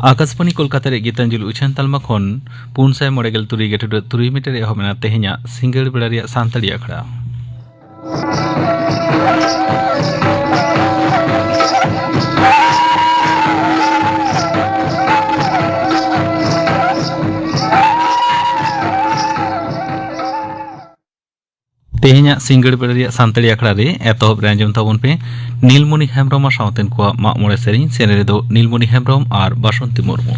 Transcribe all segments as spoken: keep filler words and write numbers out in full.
ᱟᱠᱟᱥᱵᱟᱱᱤ ᱠᱳᱞᱠᱟᱛᱟ ᱨᱮ ᱜᱤᱛᱟᱧᱡᱚᱞᱤ ᱩᱪᱷᱟᱹᱱ ᱛᱟᱞᱢᱟ ᱠᱷᱚᱱ ᱯᱩᱱ ᱥᱟᱭ ᱢᱚᱬᱮ ᱜᱮᱞ ᱛᱩᱨᱩᱭ ᱜᱮᱴᱩᱰᱟᱹ ᱛᱩᱨᱩᱭ ᱢᱤᱴᱟᱨ ᱮᱦᱚᱵ ᱮᱱᱟ ᱛᱮᱦᱮᱧᱟᱜ ᱥᱤᱸᱜᱟᱹᱲ ᱵᱮᱲᱟ ᱨᱮᱭᱟᱜ ᱥᱟᱱᱛᱟᱲᱤ ᱟᱠᱷᱲᱟ᱾ ᱛᱮᱦᱮᱧᱟᱜ ᱥᱤᱸᱜᱟᱹᱲ ᱵᱮᱲᱟ ᱨᱮᱭᱟᱜ ᱥᱟᱱᱛᱟᱲᱤ ᱟᱠᱷᱲᱟ ᱨᱮ ᱮᱛᱚᱦᱚᱵ ᱨᱮ ᱟᱸᱡᱚᱢ ᱛᱟᱵᱚᱱ ᱯᱮ ᱱᱤᱞᱢᱚᱱᱤ ᱦᱮᱢᱵᱨᱚᱢ ᱟᱨ ᱥᱟᱶᱛᱮᱱ ᱠᱚᱣᱟᱜ ᱢᱟᱜ ᱢᱚᱬᱮ ᱥᱮᱨᱮᱧ᱾ ᱥᱮᱨᱮᱧ ᱨᱮᱫᱚ ᱱᱤᱞᱢᱚᱱᱤ ᱦᱮᱢᱵᱨᱚᱢ ᱟᱨ ᱵᱟᱥᱚᱱᱛᱤ ᱢᱩᱨᱢᱩ᱾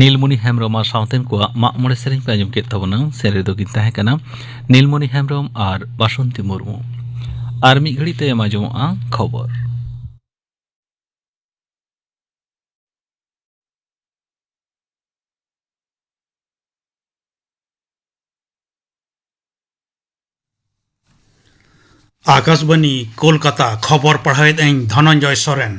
ᱱᱤᱞᱢᱚᱱᱤ ᱦᱮᱢᱵᱽᱨᱚᱢ ᱟᱨ ᱥᱟᱶᱛᱮᱱ ᱠᱚᱣᱟᱜ ᱢᱟᱜ ᱢᱚᱬᱮ ᱥᱮᱨᱮᱧ ᱯᱮ ᱟᱸᱡᱚᱢ ᱠᱮᱫ ᱛᱟᱵᱚᱱᱟ᱾ ᱥᱮᱨᱮᱧ ᱨᱮᱫᱚ ᱠᱤᱱ ᱛᱟᱦᱮᱸ ᱠᱟᱱᱟ ᱱᱤᱞᱢᱚᱱᱤ ᱦᱮᱢᱵᱽᱨᱚᱢ ᱟᱨ ᱵᱟᱥᱚᱱᱛᱤ ᱢᱩᱨᱢᱩ᱾ ᱟᱨ ᱢᱤᱫ ᱜᱷᱟᱹᱲᱤᱡ ᱛᱟᱭᱚᱢ ᱟᱸᱡᱚᱢᱚᱜᱼᱟ ᱠᱷᱚᱵᱚᱨ᱾ ᱟᱠᱟᱥᱵᱟᱱᱤ, ᱠᱳᱞᱠᱟᱛᱟ, ᱠᱷᱚᱵᱚᱨ ᱯᱟᱲᱦᱟᱣᱮᱫ ᱟᱹᱧ ᱫᱷᱚᱱᱚᱱᱡᱚᱭ ᱥᱚᱨᱮᱱ᱾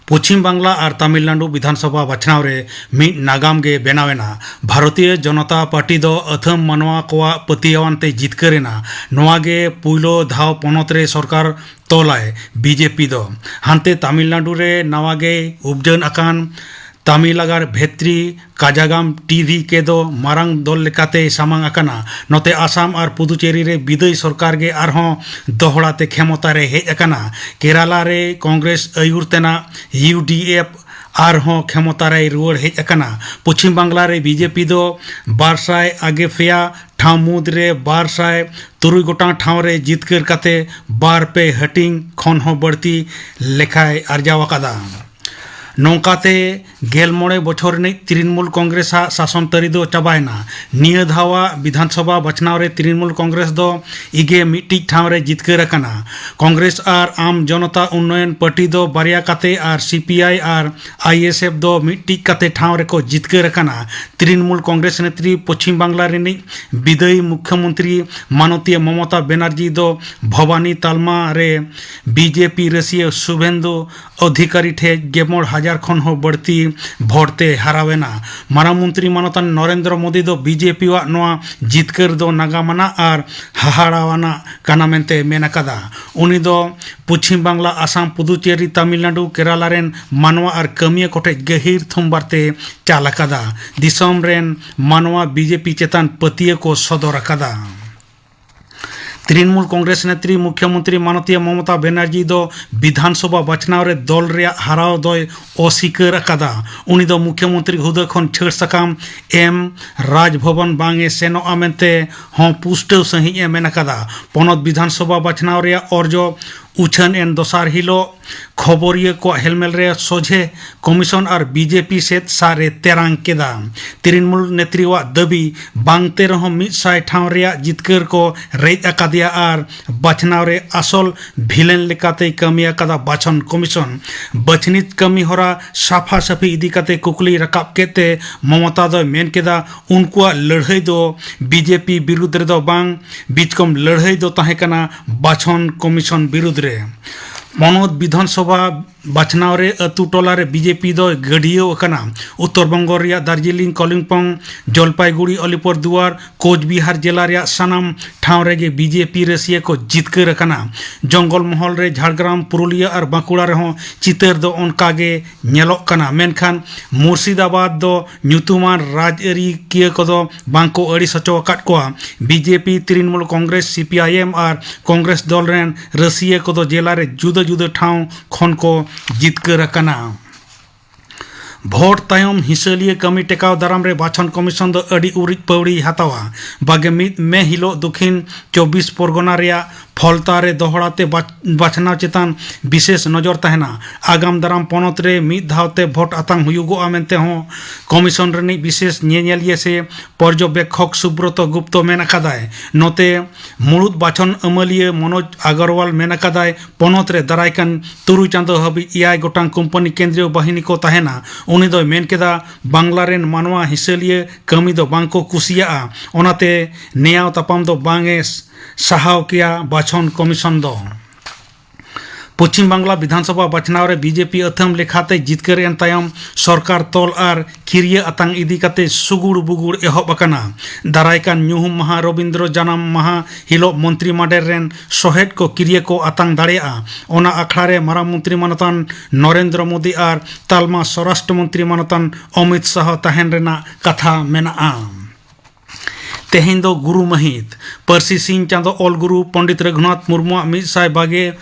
ᱯᱚᱪᱷᱤᱢ ᱵᱟᱝᱞᱟ ᱟᱨ ᱛᱟᱢᱤᱞᱱᱟᱰᱩ ᱵᱤᱫᱷᱟᱱᱥᱚᱵᱷᱟ ᱵᱟᱪᱷᱱᱟᱣ ᱨᱮ ᱢᱤᱫ ᱱᱟᱜᱟᱢ ᱜᱮ ᱵᱮᱱᱟᱣ ᱮᱱᱟ᱾ ᱵᱷᱟᱨᱚᱛᱤᱭᱚ ᱡᱚᱱᱚᱛᱟ ᱯᱟᱨᱴᱤ ᱫᱚ ᱟᱹᱛᱷᱟᱹᱢ ᱢᱟᱱᱣᱟ ᱠᱚᱣᱟᱜ ᱯᱟᱹᱛᱭᱟᱹᱣᱟᱱ ᱛᱮ ᱡᱤᱛᱠᱟᱹᱨ ᱮᱱᱟ᱾ ᱱᱚᱣᱟ ᱜᱮ ᱯᱩᱭᱞᱩ ᱫᱷᱟᱣ ᱯᱚᱱᱚᱛ ᱨᱮ ᱥᱚᱨᱠᱟᱨ ᱛᱚᱞᱟᱭ ᱵᱤᱡᱮᱯᱤ ᱫᱚ᱾ ᱦᱟᱱᱛᱮ ᱛᱟᱢᱤᱞᱱᱟᱰᱩ ᱨᱮ ᱱᱟᱣᱟ ᱜᱮ ᱩᱯᱡᱟᱹᱱ ᱟᱠᱟᱱ ᱛᱟᱢᱤᱞᱟᱜᱟᱲ ᱵᱷᱮᱛᱨᱤ ᱠᱟᱡᱟᱜᱟᱢ ᱴᱤ ᱵᱷᱤ ᱠᱮ ᱫᱚ ᱢᱟᱨᱟᱝ ᱫᱚᱞ ᱞᱮᱠᱟᱛᱮᱭ ᱥᱟᱢᱟᱝ ᱟᱠᱟᱱᱟ᱾ ᱱᱚᱛᱮ ᱟᱥᱟᱢ ᱟᱨ ᱯᱩᱫᱩᱪᱮᱨᱤ ᱨᱮ ᱵᱤᱫᱟᱹᱭ ᱥᱚᱨᱠᱟᱨ ᱜᱮ ᱟᱨᱦᱚᱸ ᱫᱚᱦᱲᱟ ᱛᱮ ᱠᱷᱮᱢᱚᱛᱟ ᱨᱮ ᱦᱮᱡ ᱟᱠᱟᱱᱟ᱾ ᱠᱮᱨᱟᱞᱟ ᱨᱮ ᱠᱚᱝᱜᱨᱮᱥ ᱟᱹᱭᱩᱨ ᱛᱮᱱᱟᱜ ᱤᱭᱩ ᱰᱤ ᱮᱯᱷ ᱟᱨᱦᱚᱸ ᱠᱷᱮᱢᱚᱛᱟ ᱨᱮᱭ ᱨᱩᱣᱟᱹᱲ ᱦᱮᱡ ᱟᱠᱟᱱᱟ᱾ ᱯᱚᱪᱷᱤᱢ ᱵᱟᱝᱞᱟ ᱨᱮ ᱵᱤᱡᱮᱯᱤ ᱫᱚ ᱵᱟᱨ ᱥᱟᱭ ᱟᱜᱮ ᱯᱮᱭᱟ ᱴᱷᱟᱶ ᱢᱩᱫᱽ ᱨᱮ ᱵᱟᱨ ᱥᱟᱭ ᱛᱩᱨᱩᱭ ᱜᱚᱴᱟᱝ ᱴᱷᱟᱶ ᱨᱮ ᱡᱤᱛᱠᱟᱹᱨ ᱠᱟᱛᱮ ᱵᱟᱨ ᱯᱮ ᱦᱟᱹᱴᱤᱧ ᱠᱷᱚᱱ ᱦᱚᱸ ᱵᱟᱹᱲᱛᱤ ᱞᱮᱠᱷᱟᱭ ᱟᱨᱡᱟᱣ ᱟᱠᱟᱫᱟ᱾ ᱱᱚᱝᱠᱟᱛᱮ ᱜᱮᱞ ᱢᱚᱬᱮ ᱵᱚᱪᱷᱚᱨ ᱨᱤᱱᱤᱡ ᱛᱨᱤᱱᱢᱩᱞ ᱠᱚᱝᱜᱨᱮᱥ ᱟᱜ ᱥᱟᱥᱚᱱ ᱛᱟᱹᱨᱤ ᱫᱚ ᱪᱟᱵᱟᱭᱮᱱᱟ᱾ ᱱᱤᱭᱟᱹ ᱫᱷᱟᱣᱟᱜ ᱵᱤᱫᱷᱟᱱᱥᱚᱵᱷᱟ ᱵᱟᱪᱷᱱᱟᱣ ᱨᱮ ᱛᱨᱤᱱᱢᱩᱞ ᱠᱚᱝᱜᱨᱮᱥ ᱫᱚ ᱤᱜᱮ ᱢᱤᱫᱴᱤᱡ ᱴᱷᱟᱶ ᱨᱮ ᱡᱤᱛᱠᱟᱹᱨ ᱟᱠᱟᱱᱟ᱾ ᱠᱚᱝᱜᱨᱮᱥ ᱟᱨ ᱟᱢ ᱡᱚᱱᱚᱛᱟ ᱩᱱᱱᱚᱭᱚᱱ ᱯᱟᱨᱴᱤ ᱫᱚ ᱵᱟᱨᱭᱟ ᱠᱟᱛᱮ ᱟᱨ ᱥᱤ ᱯᱤ ᱟᱭ ᱟᱨ ᱟᱭ ᱮᱥ ᱮᱯᱷ ᱫᱚ ᱢᱤᱫᱴᱤᱡ ᱠᱟᱛᱮ ᱴᱷᱟᱶ ᱨᱮᱠᱚ ᱡᱤᱛᱠᱟᱹᱨ ᱟᱠᱟᱱᱟ᱾ ᱛᱨᱤᱱᱢᱩᱞ ᱠᱚᱝᱜᱨᱮᱥ ᱱᱮᱛᱨᱤ ᱯᱚᱪᱷᱤᱢ ᱵᱟᱝᱞᱟ ᱨᱤᱱᱤᱡ ᱵᱤᱫᱟᱹᱭ ᱢᱩᱠᱷᱭᱚᱢᱚᱱᱛᱨᱤ ᱢᱟᱱᱚᱛᱤᱭᱟᱹ ᱢᱚᱢᱚᱛᱟ ᱵᱮᱱᱟᱨᱡᱤ ᱫᱚ ᱵᱷᱚᱵᱟᱱᱤ ᱛᱟᱞᱢᱟ ᱨᱮ ᱵᱤᱡᱮᱯᱤ ᱨᱟᱹᱥᱤᱭᱟᱹ ᱥᱩᱵᱷᱮᱱᱫᱩ ᱚᱫᱷᱤᱠᱟᱨᱤ ᱴᱷᱮᱱ ᱜᱮᱞ ᱢᱚᱬᱮ ᱦᱟᱡᱟᱨ ᱠᱷᱚᱱ ᱦᱚᱸ ᱵᱟᱹᱲᱛᱤ ᱵᱷᱳᱴ ᱛᱮ ᱦᱟᱨᱟᱣ ᱮᱱᱟ᱾ ᱢᱟᱨᱟᱝ ᱢᱚᱱᱛᱨᱤ ᱢᱟᱱᱚᱛᱟᱱ ᱱᱚᱨᱮᱱᱫᱨᱚ ᱢᱳᱫᱤ ᱫᱚ ᱵᱤᱡᱮᱯᱤ ᱣᱟᱜ ᱱᱚᱣᱟ ᱡᱤᱛᱠᱟᱹᱨ ᱫᱚ ᱱᱟᱜᱟᱢ ᱟᱱᱟᱜ ᱟᱨ ᱦᱟᱦᱟᱲᱟᱣᱟᱱᱟᱜ ᱠᱟᱱᱟ ᱢᱮᱱᱛᱮ ᱢᱮᱱ ᱟᱠᱟᱫᱟ᱾ ᱩᱱᱤ ᱫᱚ ᱯᱚᱪᱷᱤᱢ ᱵᱟᱝᱞᱟ, ᱟᱥᱟᱢ, ᱯᱩᱫᱩᱪᱮᱨᱤ, ᱛᱟᱢᱤᱞᱱᱟᱰᱩ, ᱠᱮᱨᱟᱞᱟ ᱨᱮᱱ ᱢᱟᱱᱣᱟ ᱟᱨ ᱠᱟᱹᱢᱤᱭᱟᱹ ᱠᱚᱴᱷᱮᱱ ᱜᱟᱹᱦᱤᱨ ᱛᱷᱩᱢᱵᱟᱨ ᱛᱮ ᱪᱟᱞ ᱟᱠᱟᱫᱟ᱾ ᱫᱤᱥᱚᱢ ᱨᱮᱱ ᱢᱟᱱᱣᱟ ᱵᱤᱡᱮᱯᱤ ᱪᱮᱛᱟᱱ ᱯᱟᱹᱛᱭᱟᱹᱣ ᱠᱚ ᱥᱚᱫᱚᱨ ᱟᱠᱟᱫᱟ᱾ ᱛᱨᱤᱱᱢᱩᱞ ᱠᱚᱝᱜᱨᱮᱥ ᱱᱮᱛᱨᱤ ᱢᱩᱠᱷᱭᱚᱢᱚᱱᱛᱨᱤ ᱢᱟᱱᱚᱛᱤᱭᱟ ᱢᱚᱢᱚᱛᱟ ᱵᱮᱱᱟᱨᱡᱤ ᱫᱚ ᱵᱤᱫᱷᱟᱱᱥᱚᱵᱷᱟ ᱵᱟᱪᱷᱱᱟᱣ ᱨᱮ ᱫᱚᱞ ᱨᱮᱭᱟᱜ ᱦᱟᱨᱟᱣ ᱫᱚᱭ ᱚᱥᱤᱠᱟᱹᱨ ᱟᱠᱟᱫᱟ᱾ ᱩᱱᱤ ᱫᱚ ᱢᱩᱠᱷᱭᱚᱢᱚᱱᱛᱨᱤ ᱦᱩᱫᱟᱹ ᱠᱷᱚᱱ ᱪᱷᱟᱹᱲ ᱥᱟᱠᱟᱢ ᱮᱢ ᱨᱟᱡᱽ ᱵᱷᱚᱵᱚᱱ ᱵᱟᱝ ᱮ ᱥᱮᱱᱚᱜᱼᱟ ᱢᱮᱱᱛᱮ ᱦᱚᱸ ᱯᱩᱥᱴᱟᱹᱣ ᱥᱟᱺᱦᱤᱡ ᱮ ᱢᱮᱱ ᱟᱠᱟᱫᱟ᱾ ᱯᱚᱱᱚᱛ ᱵᱤᱫᱷᱟᱱᱥᱚᱵᱷᱟ ᱵᱟᱪᱷᱱᱟᱣ ᱨᱮᱭᱟᱜ ᱚᱨᱡᱚ ᱩᱪᱷᱟᱹᱱ ᱮᱱ ᱫᱚᱥᱟᱨ ᱦᱤᱞᱳᱜ ᱠᱷᱚᱵᱚᱨᱤᱭᱟᱹ ᱠᱚᱣᱟᱜ ᱦᱮᱞᱢᱮᱞ ᱨᱮ ᱥᱚᱡᱷᱮ ᱠᱚᱢᱤᱥᱚᱱ ᱟᱨ ᱵᱤᱡᱮᱯᱤ ᱥᱮᱫ ᱥᱟᱨ ᱮ ᱛᱮᱨᱟᱝ ᱠᱮᱫᱟ᱾ ᱛᱨᱤᱱᱢᱩᱞ ᱱᱮᱛᱨᱤᱣᱟᱜ ᱫᱟᱹᱵᱤ, ᱵᱟᱝᱛᱮ ᱨᱮᱦᱚᱸ ᱢᱤᱫ ᱥᱟᱭ ᱴᱷᱟᱶ ᱨᱮᱭᱟᱜ ᱡᱤᱛᱠᱟᱹᱨ ᱠᱚ ᱨᱮᱡ ᱟᱠᱟᱫᱮᱭᱟ ᱟᱨ ᱵᱟᱪᱷᱱᱟᱣ ᱨᱮ ᱟᱥᱚᱞ ᱵᱷᱤᱞᱮᱱ ᱞᱮᱠᱟᱛᱮᱭ ᱠᱟᱹᱢᱤ ᱟᱠᱟᱫᱟ ᱵᱟᱪᱷᱚᱱ ᱠᱚᱢᱤᱥᱚᱱ᱾ ᱵᱟᱹᱪᱷᱱᱤᱛ ᱠᱟᱹᱢᱤ ᱦᱚᱨᱟ ᱥᱟᱯᱷᱟ ᱥᱟᱹᱯᱷᱤ ᱤᱫᱤ ᱠᱟᱛᱮ ᱠᱩᱠᱞᱤ ᱨᱟᱠᱟᱵ ᱠᱮᱫ ᱛᱮ ᱢᱚᱢᱚᱛᱟ ᱫᱚᱭ ᱢᱮᱱ ᱠᱮᱫᱟ, ᱩᱱᱠᱩᱣᱟᱜ ᱞᱟᱹᱲᱦᱟᱹᱭ ᱫᱚ ᱵᱤᱡᱮᱯᱤ ᱵᱤᱨᱩᱫᱽ ᱨᱮᱫᱚ ᱵᱟᱝ, ᱵᱤᱪᱠᱚᱢ ᱞᱟᱹᱲᱦᱟᱹᱭ ᱫᱚ ᱛᱟᱦᱮᱸ ᱠᱟᱱᱟ ᱵᱟᱪᱷᱚᱱ ᱠᱚᱢᱤᱥᱚᱱ ᱵᱤᱨᱩᱫᱽ ᱨᱮ᱾ ᱯᱚᱱᱚᱛ ᱵᱤᱫᱷᱟᱱ ᱥᱚᱵᱷᱟ ᱵᱟᱪᱷᱱᱟᱣ ᱨᱮ ᱟᱹᱛᱩ ᱴᱚᱞᱟ ᱨᱮ ᱵᱤᱡᱮᱯᱤ ᱫᱚᱭ ᱜᱟᱹᱰᱭᱟᱹᱣ ᱟᱠᱟᱱᱟ᱾ ᱩᱛᱛᱚᱨ ᱵᱚᱝᱜᱚ ᱨᱮᱭᱟᱜ ᱫᱟᱨᱡᱤᱞᱤᱝ, ᱠᱚᱞᱤᱢᱯᱚᱝ, ᱡᱚᱞᱯᱟᱭᱜᱩᱲᱤ, ᱟᱞᱤᱯᱩᱨᱫᱩᱣᱟᱨ, ᱠᱳᱪᱵᱤᱦᱟᱨ ᱡᱮᱞᱟ ᱨᱮᱭᱟᱜ ᱥᱟᱱᱟᱢ ᱴᱷᱟᱶ ᱨᱮᱜᱮ ᱵᱤᱡᱮᱯᱤ ᱨᱟᱹᱥᱤᱭᱟᱹ ᱠᱚ ᱡᱤᱛᱠᱟᱹᱨ ᱟᱠᱟᱱᱟ᱾ ᱡᱚᱝᱜᱚᱞ ᱢᱚᱦᱚᱞ ᱨᱮ ᱡᱷᱟᱲᱜᱨᱟᱢ, ᱯᱩᱨᱩᱞᱤᱭᱟᱹ ᱟᱨ ᱵᱟᱸᱠᱩᱲᱟ ᱨᱮᱦᱚᱸ ᱪᱤᱛᱟᱹᱨ ᱫᱚ ᱚᱱᱠᱟ ᱜᱮ ᱧᱮᱞᱚᱜ ᱠᱟᱱᱟ᱾ ᱢᱮᱱᱠᱷᱟᱱ ᱢᱩᱨᱥᱤᱫᱟᱵᱟᱫᱽ ᱫᱚ ᱧᱩᱛᱩᱢᱟᱱ ᱨᱟᱡᱽᱟᱹᱨᱤ ᱠᱤᱭᱟᱹ ᱠᱚᱫᱚ ᱵᱟᱝ ᱠᱚ ᱟᱹᱲᱤᱥ ᱦᱚᱪᱚ ᱟᱠᱟᱫ ᱠᱚᱣᱟ᱾ ᱵᱤᱡᱮᱯᱤ, ᱛᱨᱤᱱᱢᱩᱞ ᱠᱚᱝᱜᱨᱮᱥ, ᱥᱤᱯᱤᱟᱭᱮᱢ ᱟᱨ ᱠᱚᱝᱜᱨᱮᱥ ᱫᱚᱞ ᱨᱮᱱ ᱨᱟᱹᱥᱤᱭᱟᱹ ᱠᱚᱫᱚ ᱡᱮᱞᱟ ᱨᱮ ᱡᱩᱫᱟᱹ ᱡᱩᱫᱟᱹ ᱴᱷᱟᱶ ᱠᱷᱚᱱ ᱠᱚ ᱡᱤᱛᱠᱟᱹᱨ ᱟᱠᱟᱱᱟ᱾ ᱵᱷᱳᱴ ᱛᱟᱭᱚᱢ ᱦᱤᱥᱟᱹᱞᱤᱭᱟᱹ ᱠᱟᱹᱢᱤ ᱴᱮᱠᱟᱣ ᱫᱟᱨᱟᱢ ᱨᱮ ᱵᱟᱪᱷᱚᱱ ᱠᱚᱢᱤᱥᱚᱱ ᱫᱚ ᱟᱹᱰᱤ ᱩᱨᱤᱡ ᱯᱟᱹᱣᱲᱤᱭ ᱦᱟᱛᱟᱣᱟ᱾ ᱵᱟᱜᱮ ᱢᱤᱫ ᱢᱮ ᱦᱤᱞᱳᱜ ᱫᱚᱠᱷᱤᱱ ᱪᱚᱵᱵᱤᱥ ᱯᱚᱨᱜᱚᱱᱟ ᱨᱮᱭᱟᱜ ᱯᱷᱚᱞᱛᱟ ᱨᱮ ᱫᱚᱦᱲᱟ ᱛᱮ ᱵᱟᱪ-, ᱵᱟᱪᱷᱱᱟᱣ ᱪᱮᱛᱟᱱ ᱵᱤᱥᱮᱥ ᱱᱚᱡᱚᱨ ᱛᱟᱦᱮᱱᱟ᱾ ᱟᱜᱟᱢ ᱫᱟᱨᱟᱢ ᱯᱚᱱᱚᱛ ᱨᱮ ᱢᱤᱫ ᱫᱷᱟᱣ ᱛᱮ ᱵᱷᱳᱴ ᱟᱛᱟᱝ ᱦᱩᱭᱩᱜᱚᱜᱼᱟ ᱢᱮᱱᱛᱮ ᱦᱚᱸ ᱠᱚᱢᱤᱥᱚᱱ ᱨᱤᱱᱤᱡ ᱵᱤᱥᱮᱥ ᱧᱮᱧᱮᱞᱤᱭᱟᱹ ᱥᱮ ᱯᱚᱨᱡᱚᱵᱮᱠᱠᱷᱚᱠ ᱥᱩᱵᱨᱚᱛᱚ ᱜᱩᱯᱛᱚ ᱢᱮᱱ ᱟᱠᱟᱫᱟᱭ᱾ ᱱᱚᱛᱮ ᱢᱩᱲᱩᱫ ᱵᱟᱪᱷᱚᱱ ᱟᱹᱢᱟᱹᱞᱤᱭᱟᱹ ᱢᱚᱱᱳᱡᱽ ᱟᱜᱚᱨᱣᱟᱞ ᱢᱮᱱ ᱟᱠᱟᱫᱟᱭ, ᱯᱚᱱᱚᱛ ᱨᱮ ᱫᱟᱨᱟᱭ ᱠᱟᱱ ᱛᱩᱨᱩᱭ ᱪᱟᱸᱫᱚ ᱦᱟᱹᱵᱤᱡ ᱮᱭᱟᱭ ᱜᱚᱴᱟᱝ ᱠᱳᱢᱯᱟᱱᱤ ᱠᱮᱱᱫᱨᱤᱭᱚ ᱵᱟᱦᱤᱱᱤ ᱠᱚ ᱛᱟᱦᱮᱱᱟ᱾ ᱩᱱᱤ ᱫᱚᱭ ᱢᱮᱱ ᱠᱮᱫᱟ, ᱵᱟᱝᱞᱟ ᱨᱮᱱ ᱢᱟᱱᱣᱟ ᱦᱤᱥᱟᱹᱞᱤᱭᱟᱹ ᱠᱟᱹᱢᱤ ᱫᱚ ᱵᱟᱝ ᱠᱚ ᱠᱩᱥᱤᱭᱟᱜᱼᱟ, ᱚᱱᱟᱛᱮ ᱱᱮᱭᱟᱣ ᱛᱟᱯᱟᱢ ᱫᱚ ᱵᱟᱝ ᱮ ᱥᱟᱦᱟᱣ ᱠᱮᱭᱟ ᱵᱟᱪᱷᱚᱱ ᱠᱚᱢᱤᱥᱚᱱ ᱫᱚ᱾ ᱯᱚᱪᱷᱤᱢ ᱵᱟᱝᱞᱟ ᱵᱤᱫᱷᱟᱱᱥᱚᱵᱷᱟ ᱵᱟᱪᱷᱱᱟᱣ ᱨᱮ ᱵᱤᱡᱮᱯᱤ ᱟᱹᱛᱷᱟᱹᱢ ᱞᱮᱠᱷᱟᱛᱮ ᱡᱤᱛᱠᱟᱹᱨ ᱮᱱ ᱛᱟᱭᱚᱢ ᱥᱚᱨᱠᱟᱨ ᱛᱚᱞ ᱟᱨ ᱠᱤᱨᱤᱭᱟᱹ ᱟᱛᱟᱝ ᱤᱫᱤ ᱠᱟᱛᱮ ᱥᱩᱜᱩᱲ ᱵᱩᱜᱩᱲ ᱮᱦᱚᱵ ᱟᱠᱟᱱᱟ᱾ ᱫᱟᱨᱟᱭ ᱠᱟᱱ ᱧᱩᱦᱩᱢ ᱢᱟᱦᱟ ᱨᱚᱵᱤᱱᱫᱨᱚ ᱡᱟᱱᱟᱢ ᱢᱟᱦᱟ ᱦᱤᱞᱳᱜ ᱢᱚᱱᱛᱨᱤ ᱢᱟᱰᱮᱨ ᱨᱮᱱ ᱥᱚᱦᱮᱫ ᱠᱚ ᱠᱤᱨᱤᱭᱟᱹ ᱠᱚ ᱟᱛᱟᱝ ᱫᱟᱲᱮᱭᱟᱜᱼᱟ᱾ ᱚᱱᱟ ᱟᱠᱷᱲᱟ ᱨᱮ ᱢᱟᱨᱟᱝ ᱢᱚᱱᱛᱨᱤ ᱢᱟᱱᱚᱛᱟᱱ ᱱᱚᱨᱮᱱᱫᱨᱚ ᱢᱳᱫᱤ ᱟᱨ ᱛᱟᱞᱢᱟ ᱥᱚᱨᱟᱥᱴᱨᱚ ᱢᱚᱱᱛᱨᱤ ᱢᱟᱱᱚᱛᱟᱱ ᱚᱢᱤᱛ ᱥᱟᱦᱚ ᱛᱟᱦᱮᱱ ᱨᱮᱱᱟᱜ ᱠᱟᱛᱷᱟ ᱢᱮᱱᱟᱜᱼᱟ᱾ ᱛᱮᱦᱮᱧ ᱫᱚ ᱜᱩᱨᱩ ᱢᱟᱹᱦᱤᱛ᱾ ᱯᱟᱹᱨᱥᱤ ᱥᱤᱧ ᱪᱟᱸᱫᱚ ᱚᱞ ᱜᱩᱨᱩ ᱯᱚᱸᱰᱤᱛ ᱨᱟᱹᱜᱷᱩᱱᱟᱛᱷ ᱢᱩᱨᱢᱩᱣᱟᱜ ᱢᱤᱫ ᱥᱟᱭ ᱵᱟᱜᱮ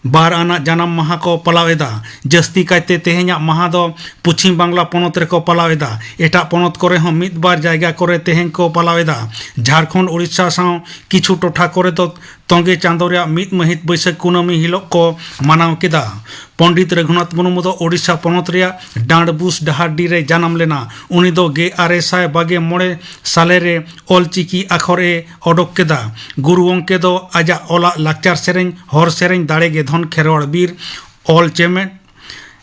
ᱵᱟᱨ ᱟᱱᱟᱜ ᱡᱟᱱᱟᱢ ᱢᱟᱦᱟ ᱠᱚ ᱯᱟᱞᱟᱣ ᱮᱫᱟ᱾ ᱡᱟᱹᱥᱛᱤ ᱠᱟᱭᱛᱮ ᱛᱮᱦᱮᱧᱟᱜ ᱢᱟᱦᱟ ᱫᱚ ᱯᱚᱪᱷᱤᱢ ᱵᱟᱝᱞᱟ ᱯᱚᱱᱚᱛ ᱨᱮᱠᱚ ᱯᱟᱞᱟᱣ ᱮᱫᱟ᱾ ᱮᱴᱟᱜ ᱯᱚᱱᱚᱛ ᱠᱚᱨᱮ ᱦᱚᱸ ᱢᱤᱫ ᱵᱟᱨ ᱡᱟᱭᱜᱟ ᱠᱚᱨᱮ ᱛᱮᱦᱮᱧ ᱠᱚ ᱯᱟᱞᱟᱣ ᱮᱫᱟ᱾ ᱡᱷᱟᱲᱠᱷᱚᱸᱰ, ᱳᱰᱤᱥᱟ ᱥᱟᱶ ᱠᱤᱪᱷᱩ ᱴᱚᱴᱷᱟ ᱠᱚᱨᱮ ᱫᱚ ᱛᱚᱸᱜᱮ ᱪᱟᱸᱫᱚ ᱨᱮᱭᱟᱜ ᱢᱤᱫ ᱢᱟᱹᱦᱤᱛ ᱵᱟᱹᱭᱥᱟᱹᱠᱷ ᱠᱩᱱᱟᱹᱢᱤ ᱦᱤᱞᱚᱜ ᱠᱚ ᱢᱟᱱᱟᱣ ᱠᱮᱫᱟ᱾ ᱯᱚᱸᱰᱤᱛ ᱨᱟᱹᱜᱷᱩᱱᱟᱛᱷ ᱢᱩᱨᱢᱩ ᱫᱚ ᱳᱰᱤᱥᱟ ᱯᱚᱱᱚᱛ ᱨᱮᱭᱟᱜ ᱰᱟᱸᱰᱵᱩᱥ ᱰᱟᱦᱟᱨᱰᱤ ᱨᱮ ᱡᱟᱱᱟᱢ ᱞᱮᱱᱟ᱾ ᱩᱱᱤ ᱫᱚ ᱜᱮᱞ ᱟᱨᱮ ᱥᱟᱭ ᱵᱟᱜᱮ ᱢᱚᱬᱮ ᱥᱟᱞᱮ ᱨᱮ ᱚᱞᱪᱤᱠᱤ ᱟᱠᱷᱚᱨ ᱮ ᱚᱰᱚᱠ ᱠᱮᱫᱟ᱾ ᱜᱩᱨᱩ ᱜᱚᱢᱠᱮ ᱫᱚ ᱟᱡᱟᱜ ᱚᱞᱟᱜ ᱞᱟᱠᱪᱟᱨ ᱥᱮᱨᱮᱧ, ᱦᱚᱲ ᱥᱮᱨᱮᱧ, ᱫᱟᱲᱮ ᱜᱮ ᱫᱷᱚᱱ, ᱠᱷᱮᱨᱣᱟᱲ ᱵᱤᱨ, ᱚᱞ ᱪᱮᱢᱮᱫ,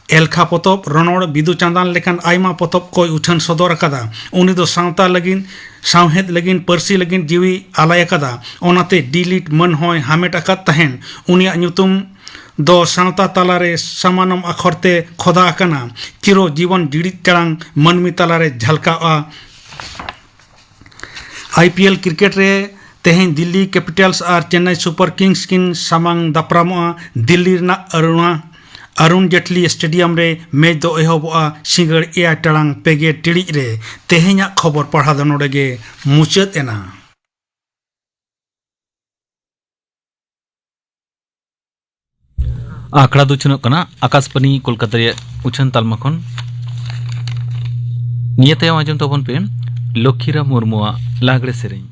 ᱮᱞᱠᱷᱟ ᱯᱚᱛᱚᱵ, ᱨᱚᱱᱚᱲ, ᱵᱤᱫᱩ ᱪᱟᱸᱫᱟᱱ ᱞᱮᱠᱟᱱ ᱟᱭᱢᱟ ᱯᱚᱛᱚᱵ ᱠᱚᱭ ᱩᱪᱷᱟᱹᱱ ᱥᱚᱫᱚᱨ ᱟᱠᱟᱫᱟ᱾ ᱩᱱᱤ ᱫᱚ ᱥᱟᱶᱛᱟ ᱞᱟᱹᱜᱤᱫ, ᱥᱟᱶᱦᱮᱫ ᱞᱟᱹᱜᱤᱫ, ᱯᱟᱹᱨᱥᱤ ᱞᱟᱹᱜᱤᱫ ᱡᱤᱣᱤ ᱟᱞᱟᱭ ᱟᱠᱟᱫᱟ᱾ ᱚᱱᱟᱛᱮ ᱰᱤᱞᱤᱴ ᱢᱟᱹᱱ ᱦᱚᱸᱭ ᱦᱟᱢᱮᱴ ᱟᱠᱟᱫ ᱛᱟᱦᱮᱸᱱ᱾ ᱩᱱᱤᱭᱟᱜ ᱧᱩᱛᱩᱢ ᱫᱚ ᱥᱟᱶᱛᱟ ᱛᱟᱞᱟᱨᱮ ᱥᱟᱢᱟᱱᱚᱢ ᱟᱠᱷᱚᱨ ᱛᱮ ᱠᱷᱚᱫᱟ ᱟᱠᱟᱱᱟ᱾ ᱪᱤᱨᱚ ᱡᱤᱵᱚᱱ ᱡᱤᱲᱤᱫ ᱴᱟᱲᱟᱝ ᱢᱟᱹᱱᱢᱤ ᱛᱟᱞᱟᱨᱮ ᱡᱷᱟᱞᱠᱟᱣᱜᱼᱟ᱾ ᱟᱭ ᱯᱤ ᱮᱞ ᱠᱨᱤᱠᱮᱴ ᱨᱮ ᱛᱮᱦᱮᱧ ᱫᱤᱞᱞᱤ ᱠᱮᱯᱤᱴᱟᱞᱥ ᱟᱨ ᱪᱮᱱᱱᱟᱭ ᱥᱩᱯᱟᱨ ᱠᱤᱝᱥ ᱠᱤᱱ ᱥᱟᱢᱟᱝ ᱫᱟᱯᱨᱟᱢᱚᱜᱼᱟ᱾ ᱫᱤᱞᱞᱤ ᱨᱮᱱᱟᱜ ᱟᱨᱩᱬᱟ, ᱟᱨᱩᱱ ᱡᱮᱴᱞᱤ ᱥᱴᱮᱰᱤᱭᱟᱢ ᱨᱮ ᱢᱮᱪ ᱫᱚ ᱮᱦᱚᱵᱚᱜᱼᱟ ᱥᱤᱸᱜᱟᱹᱲ ᱮᱭᱟᱭ ᱴᱟᱲᱟᱝ ᱯᱮ ᱜᱮᱞ ᱴᱤᱲᱤᱡ ᱨᱮ᱾ ᱛᱮᱦᱮᱧᱟᱜ ᱠᱷᱚᱵᱚᱨ ᱯᱟᱲᱦᱟᱣ ᱫᱚ ᱱᱚᱰᱮ ᱜᱮ ᱢᱩᱪᱟᱹᱫ ᱮᱱᱟ᱾ ᱟᱠᱷᱲᱟ ᱫᱚ ᱩᱪᱷᱟᱹᱱᱚᱜ ᱠᱟᱱᱟ ᱟᱠᱟᱥᱵᱟᱱᱤ ᱠᱳᱞᱠᱟᱛᱟ ᱨᱮᱭᱟᱜ ᱩᱪᱷᱟᱹᱱ ᱛᱟᱞᱢᱟ ᱠᱷᱚᱱ᱾ ᱱᱤᱭᱟᱹ ᱛᱟᱭᱚᱢ ᱟᱸᱡᱚᱢ ᱛᱟᱵᱚᱱ ᱯᱮ ᱞᱚᱠᱠᱷᱤᱨᱟᱢ ᱢᱩᱨᱢᱩᱣᱟᱜ ᱞᱟᱜᱽᱲᱮ ᱥᱮᱨᱮᱧ᱾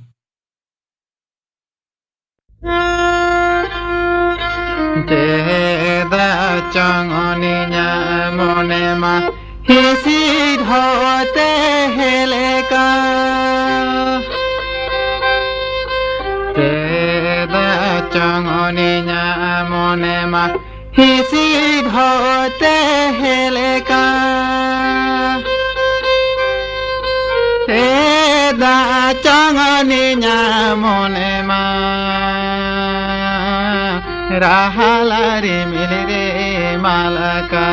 ᱪᱮᱫᱟᱜ ᱪᱚᱝ ᱩᱱᱤᱧᱟᱜ ᱢᱚᱱᱮ ᱢᱟ ᱦᱤᱥᱤᱫ ᱦᱚᱭᱛᱮ ᱦᱮᱞᱮᱠᱟ᱾ ᱪᱮᱫᱟᱜ ᱪᱚᱝ ᱩᱱᱤᱧᱟᱜ ᱢᱚᱱᱮ ᱢᱟ ᱦᱤᱥᱤᱫ ᱦᱚᱭᱛᱮ ᱦᱮᱞᱮᱠᱟ᱾ ᱪᱮᱫᱟᱜ ᱪᱚᱝ ᱩᱱᱤᱧᱟᱜ ᱢᱚᱱᱮ ᱢᱟ ᱨᱟᱦᱟᱞᱟ ᱨᱤᱢᱤᱞ ᱨᱮ ᱢᱟᱞᱟᱠᱟ᱾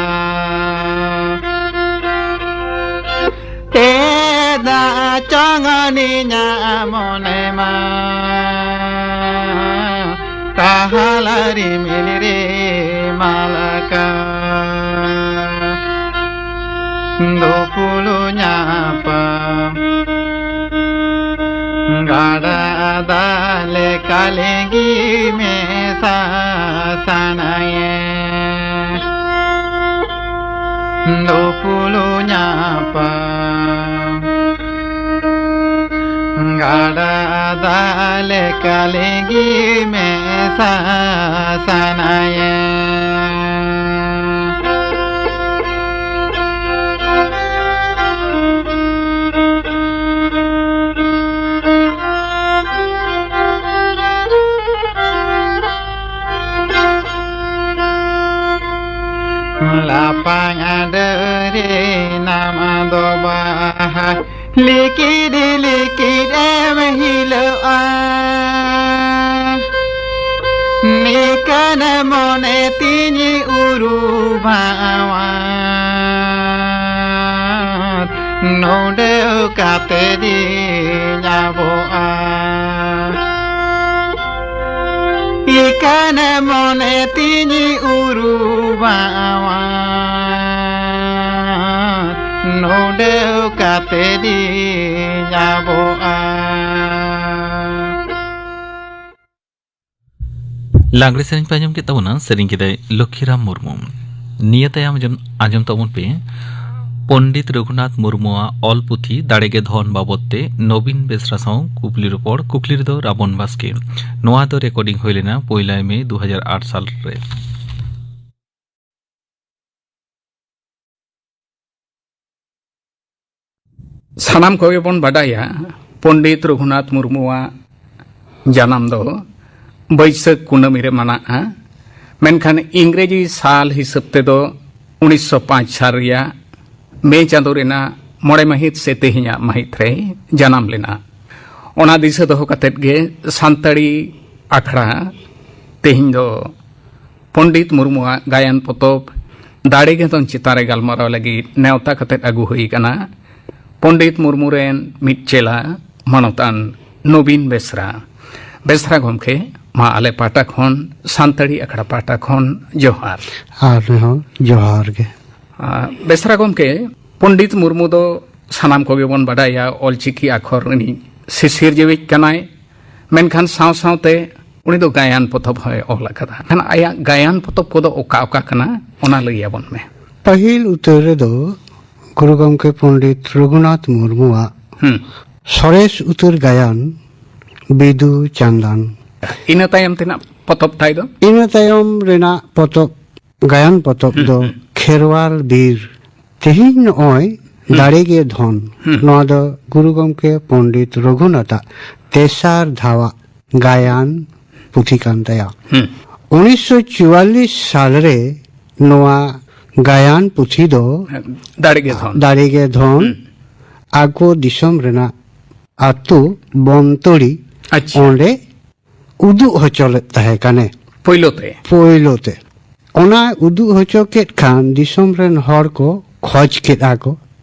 ᱪᱮᱫᱟᱜ ᱪᱚᱝ ᱩᱱᱤᱧᱟᱜ ᱢᱚᱱᱮ ᱢᱟ ᱨᱟᱦᱟᱞᱟ ᱨᱤᱢᱤᱞ ᱨᱮ ᱢᱟᱞᱟᱠᱟ᱾ ᱫᱩᱯᱩᱞᱩ ᱧᱟᱯᱟᱢ ᱜᱟᱰᱟ ᱫᱟᱜ ᱞᱮᱠᱟ ᱞᱤᱸᱜᱤ ᱢᱮᱥᱟ ᱥᱟᱱᱟᱭᱮ᱾ ᱫᱩᱯᱩᱞᱩ ᱧᱟᱯᱟᱢ ᱜᱟᱰᱟ ᱫᱟᱜ ᱞᱮᱠᱟ ᱞᱤᱸᱜᱤ ᱢᱮᱥᱟ ᱥᱟᱱᱟᱭᱟ᱾ ᱞᱟᱯᱷᱟᱝ ᱰᱟᱹᱨᱤ ᱱᱟᱢ ᱫᱚ ᱵᱟᱦᱟ ᱞᱤᱠᱤᱰ ᱞᱤᱠᱤᱰ ᱮᱢ ᱦᱤᱞᱚᱜᱼᱟ᱾ ᱱᱤᱠᱟᱱ ᱢᱚᱱᱮ ᱛᱤᱧ ᱩᱨᱩᱢᱟᱣᱟ᱾ ᱱᱚᱰᱮ ᱠᱟᱛᱮ ᱫᱤᱧ ᱟᱵᱚᱜᱼᱟ᱾ ᱤᱠᱟᱱ ᱢᱚᱱᱮ ᱛᱤᱧ ᱩᱨᱩᱢᱟᱣᱟ᱾ ᱱᱚᱰᱮ ᱠᱟᱛᱮ ᱫᱤᱧ ᱟᱵᱚᱜᱼᱟ᱾ ᱞᱟᱜᱽᱲᱮ ᱥᱮᱨᱮᱧ ᱯᱮ ᱟᱸᱡᱚᱢ ᱠᱮᱫ ᱛᱟᱵᱚᱱᱟ, ᱥᱮᱨᱮᱧ ᱠᱮᱫᱟᱭ ᱞᱚᱠᱠᱷᱤᱨᱟᱢ ᱢᱩᱨᱢᱩ᱾ ᱱᱤᱭᱟᱹ ᱛᱟᱭᱚᱢ ᱟᱸᱡᱚᱢ, ᱟᱸᱡᱚᱢ ᱛᱟᱵᱚᱱ ᱯᱮ ᱯᱚᱱᱰᱤᱛ ᱨᱚᱜᱷᱩᱱᱟᱛᱷ ᱢᱩᱨᱢᱩᱣᱟᱜ ᱚᱞ ᱯᱩᱛᱷᱤ ᱫᱟᱲᱮᱜᱮ ᱫᱷᱚᱱ ᱵᱟᱵᱚᱫ ᱛᱮ ᱱᱚᱵᱤᱱ ᱵᱮᱥᱨᱟ ᱥᱟᱶ ᱠᱩᱠᱞᱤ ᱨᱚᱯᱚᱲ᱾ ᱠᱩᱠᱞᱤ ᱨᱮᱫᱚ ᱨᱟᱵᱚᱱ ᱵᱟᱥᱠᱮ᱾ ᱱᱚᱣᱟ ᱫᱚ ᱨᱮᱠᱚᱨᱰᱤᱝ ᱦᱩᱭ ᱞᱮᱱᱟ ᱯᱩᱭᱞᱟᱹ ᱢᱮ ᱫᱩ ᱦᱟᱡᱟᱨ ᱟᱴ ᱥᱟᱞ ᱨᱮ᱾ ᱥᱟᱱᱟᱢ ᱠᱚᱜᱮ ᱵᱚᱱ ᱵᱟᱰᱟᱭᱟ, ᱯᱚᱱᱰᱤᱛ ᱨᱚᱜᱷᱩᱱᱟᱛᱷ ᱢᱩᱨᱢᱩᱣᱟᱜ ᱡᱟᱱᱟᱢ ᱫᱚ ᱵᱟᱹᱭᱥᱟᱹᱠᱷ ᱠᱩᱱᱟᱹᱢᱤ ᱨᱮ ᱢᱟᱱᱟᱜᱼᱟ᱾ ᱢᱮᱱᱠᱷᱟᱱ ᱤᱝᱨᱮᱡᱤ ᱥᱟᱞ ᱦᱤᱥᱟᱹᱵ ᱛᱮᱫᱚ ᱩᱱᱤᱥᱥᱚ ᱯᱟᱸᱪ ᱥᱟᱞ ᱨᱮᱭᱟᱜ ᱢᱮ ᱪᱟᱸᱫᱳ ᱨᱮᱱᱟᱜ ᱢᱚᱬᱮ ᱢᱟᱹᱦᱤᱛ ᱥᱮ ᱛᱮᱦᱮᱧᱟᱜ ᱢᱟᱹᱦᱤᱛ ᱨᱮ ᱡᱟᱱᱟᱢ ᱞᱮᱱᱟ᱾ ᱚᱱᱟ ᱫᱤᱥᱟᱹ ᱫᱚᱦᱚ ᱠᱟᱛᱮᱫ ᱜᱮ ᱥᱟᱱᱛᱟᱲᱤ ᱟᱠᱷᱲᱟ ᱛᱮᱦᱮᱧ ᱫᱚ ᱯᱚᱱᱰᱤᱛ ᱢᱩᱨᱢᱩᱣᱟᱜ ᱜᱟᱭᱟᱱ ᱯᱚᱛᱚᱵ ᱫᱟᱲᱮ ᱜᱮ ᱫᱷᱚᱱ ᱪᱮᱛᱟᱱ ᱨᱮ ᱜᱟᱞᱢᱟᱨᱟᱣ ᱞᱟᱹᱜᱤᱫ ᱱᱮᱣᱛᱟ ᱠᱟᱛᱮᱫ ᱟᱹᱜᱩ ᱦᱩᱭ ᱟᱠᱟᱱᱟ᱾ ᱯᱚᱱᱰᱤᱛ ᱢᱩᱨᱢᱩ ᱨᱮᱱ ᱢᱤᱫ ᱪᱮᱞᱟ ᱢᱟᱱᱚᱛᱟᱱ ᱱᱚᱵᱤᱱ ᱵᱮᱥᱨᱟ᱾ ᱵᱮᱥᱨᱟ ᱜᱚᱢᱠᱮ, ᱢᱟ ᱟᱞᱮ ᱯᱟᱦᱴᱟ ᱠᱷᱚᱱ, ᱥᱟᱱᱛᱟᱲᱤ ᱟᱠᱷᱲᱟ ᱯᱟᱦᱴᱟ ᱠᱷᱚᱱ ᱡᱚᱦᱟᱨ᱾ ᱟᱨ ᱦᱚᱸ ᱡᱚᱦᱟᱨ ᱜᱮ᱾ ᱟᱨ ᱵᱮᱥᱨᱟ ᱜᱚᱢᱠᱮ, ᱯᱚᱱᱰᱤᱛ ᱢᱩᱨᱢᱩ ᱫᱚ ᱥᱟᱱᱟᱢ ᱠᱚᱜᱮ ᱵᱚᱱ ᱵᱟᱰᱟᱭᱟ, ᱚᱞᱪᱤᱠᱤ ᱟᱠᱷᱚᱨ ᱨᱤᱱᱤᱡ ᱥᱤᱥᱤᱨ ᱡᱤᱣᱤᱡ ᱠᱟᱱᱟᱭ᱾ ᱢᱮᱱᱠᱷᱟᱱ ᱥᱟᱶ ᱥᱟᱶᱛᱮ ᱩᱱᱤ ᱫᱚ ᱜᱟᱭᱟᱱ ᱯᱚᱛᱚᱵ ᱦᱚᱸᱭ ᱚᱞ ᱟᱠᱟᱫᱟ᱾ ᱮᱱᱠᱷᱟᱱ ᱟᱭᱟᱜ ᱜᱟᱭᱟᱱ ᱯᱚᱛᱚᱵ ᱠᱚᱫᱚ ᱚᱠᱟ ᱚᱠᱟ ᱠᱟᱱᱟ, ᱚᱱᱟ ᱞᱟᱹᱭ ᱟᱵᱚᱱ ᱢᱮ᱾ ᱯᱟᱹᱦᱤᱞ ᱩᱛᱟᱹᱨ ᱨᱮᱫᱚ ᱜᱩᱨᱩ ᱜᱚᱢᱠᱮ ᱯᱚᱱᱰᱤᱛ ᱨᱚᱜᱷᱩᱱᱟᱛᱷ ᱢᱩᱨᱢᱩᱣᱟᱜ ᱦᱩᱸ᱾ ᱥᱚᱨᱮᱥ ᱩᱛᱟᱹᱨ ᱜᱟᱭᱟᱱ ᱵᱤᱫᱩ ᱪᱟᱸᱫᱟᱱ᱾ ᱤᱱᱟᱹ ᱛᱟᱭᱚᱢ ᱛᱮᱱᱟᱜ ᱯᱚᱛᱚᱵ ᱛᱟᱭ ᱫᱚ? ᱤᱱᱟᱹ ᱛᱟᱭᱚᱢ ᱨᱮᱱᱟᱜ ᱯᱚᱛᱚᱵ, ᱜᱟᱭᱟᱱ ᱯᱚᱛᱚᱵ ᱦᱩᱸ, ᱫᱚ ᱦᱩᱸ᱾ ᱠᱷᱮᱨᱣᱟᱞ ᱵᱤᱨ᱾ ᱛᱮᱦᱮᱧ ᱱᱚᱜᱼᱚᱭ ᱦᱩᱸ᱾ ᱫᱟᱲᱮ ᱜᱮ ᱫᱷᱚᱱ᱾ ᱦᱩᱸ᱾ ᱱᱚᱣᱟ ᱫᱚ ᱜᱩᱨᱩ ᱜᱚᱢᱠᱮ ᱯᱚᱱᱰᱤᱛ ᱨᱚᱜᱷᱩᱱᱟᱛᱷᱟᱜ ᱛᱮᱥᱟᱨ ᱫᱷᱟᱣᱟᱜ ᱜᱟᱭᱟᱱ ᱯᱩᱛᱷᱤ ᱠᱟᱱ ᱛᱟᱭᱟ᱾ ᱦᱩᱸ᱾ ᱩᱱᱤᱥᱥᱚ ᱪᱩᱣᱟᱞᱞᱤᱥ ᱥᱟᱞ ᱨᱮ ᱱᱚᱣᱟ ᱜᱟᱭᱟᱱ ᱯᱩᱛᱷᱤ ᱫᱚ ᱫᱟᱲᱮ ᱜᱮ ᱫᱷᱚᱱ᱾ ᱫᱟᱲᱮ ᱜᱮ ᱫᱷᱚᱱ ᱦᱩᱸ᱾ ᱟᱠᱚ ᱫᱤᱥᱚᱢ ᱨᱮᱱᱟᱜ ᱟᱹᱛᱩ ᱵᱚᱱᱛᱚᱲᱤ ᱟᱪᱪᱷᱟ᱾ ᱚᱸᱰᱮ ᱩᱫᱩᱜ ᱦᱚᱪᱚ ᱞᱮᱫ ᱛᱟᱦᱮᱸ ᱠᱟᱱᱮ᱾ ᱯᱳᱭᱞᱳ ᱛᱮ? ᱯᱳᱭᱞᱳ ᱛᱮ᱾ ᱚᱱᱟ ᱩᱫᱩᱜ ᱦᱚᱪᱚ ᱠᱮᱫ ᱠᱷᱟᱱ ᱫᱤᱥᱚᱢ ᱨᱮᱱ ᱦᱚᱲ ᱠᱚ ᱠᱷᱚᱡᱽ ᱠᱮᱫᱼᱟ ᱠᱚ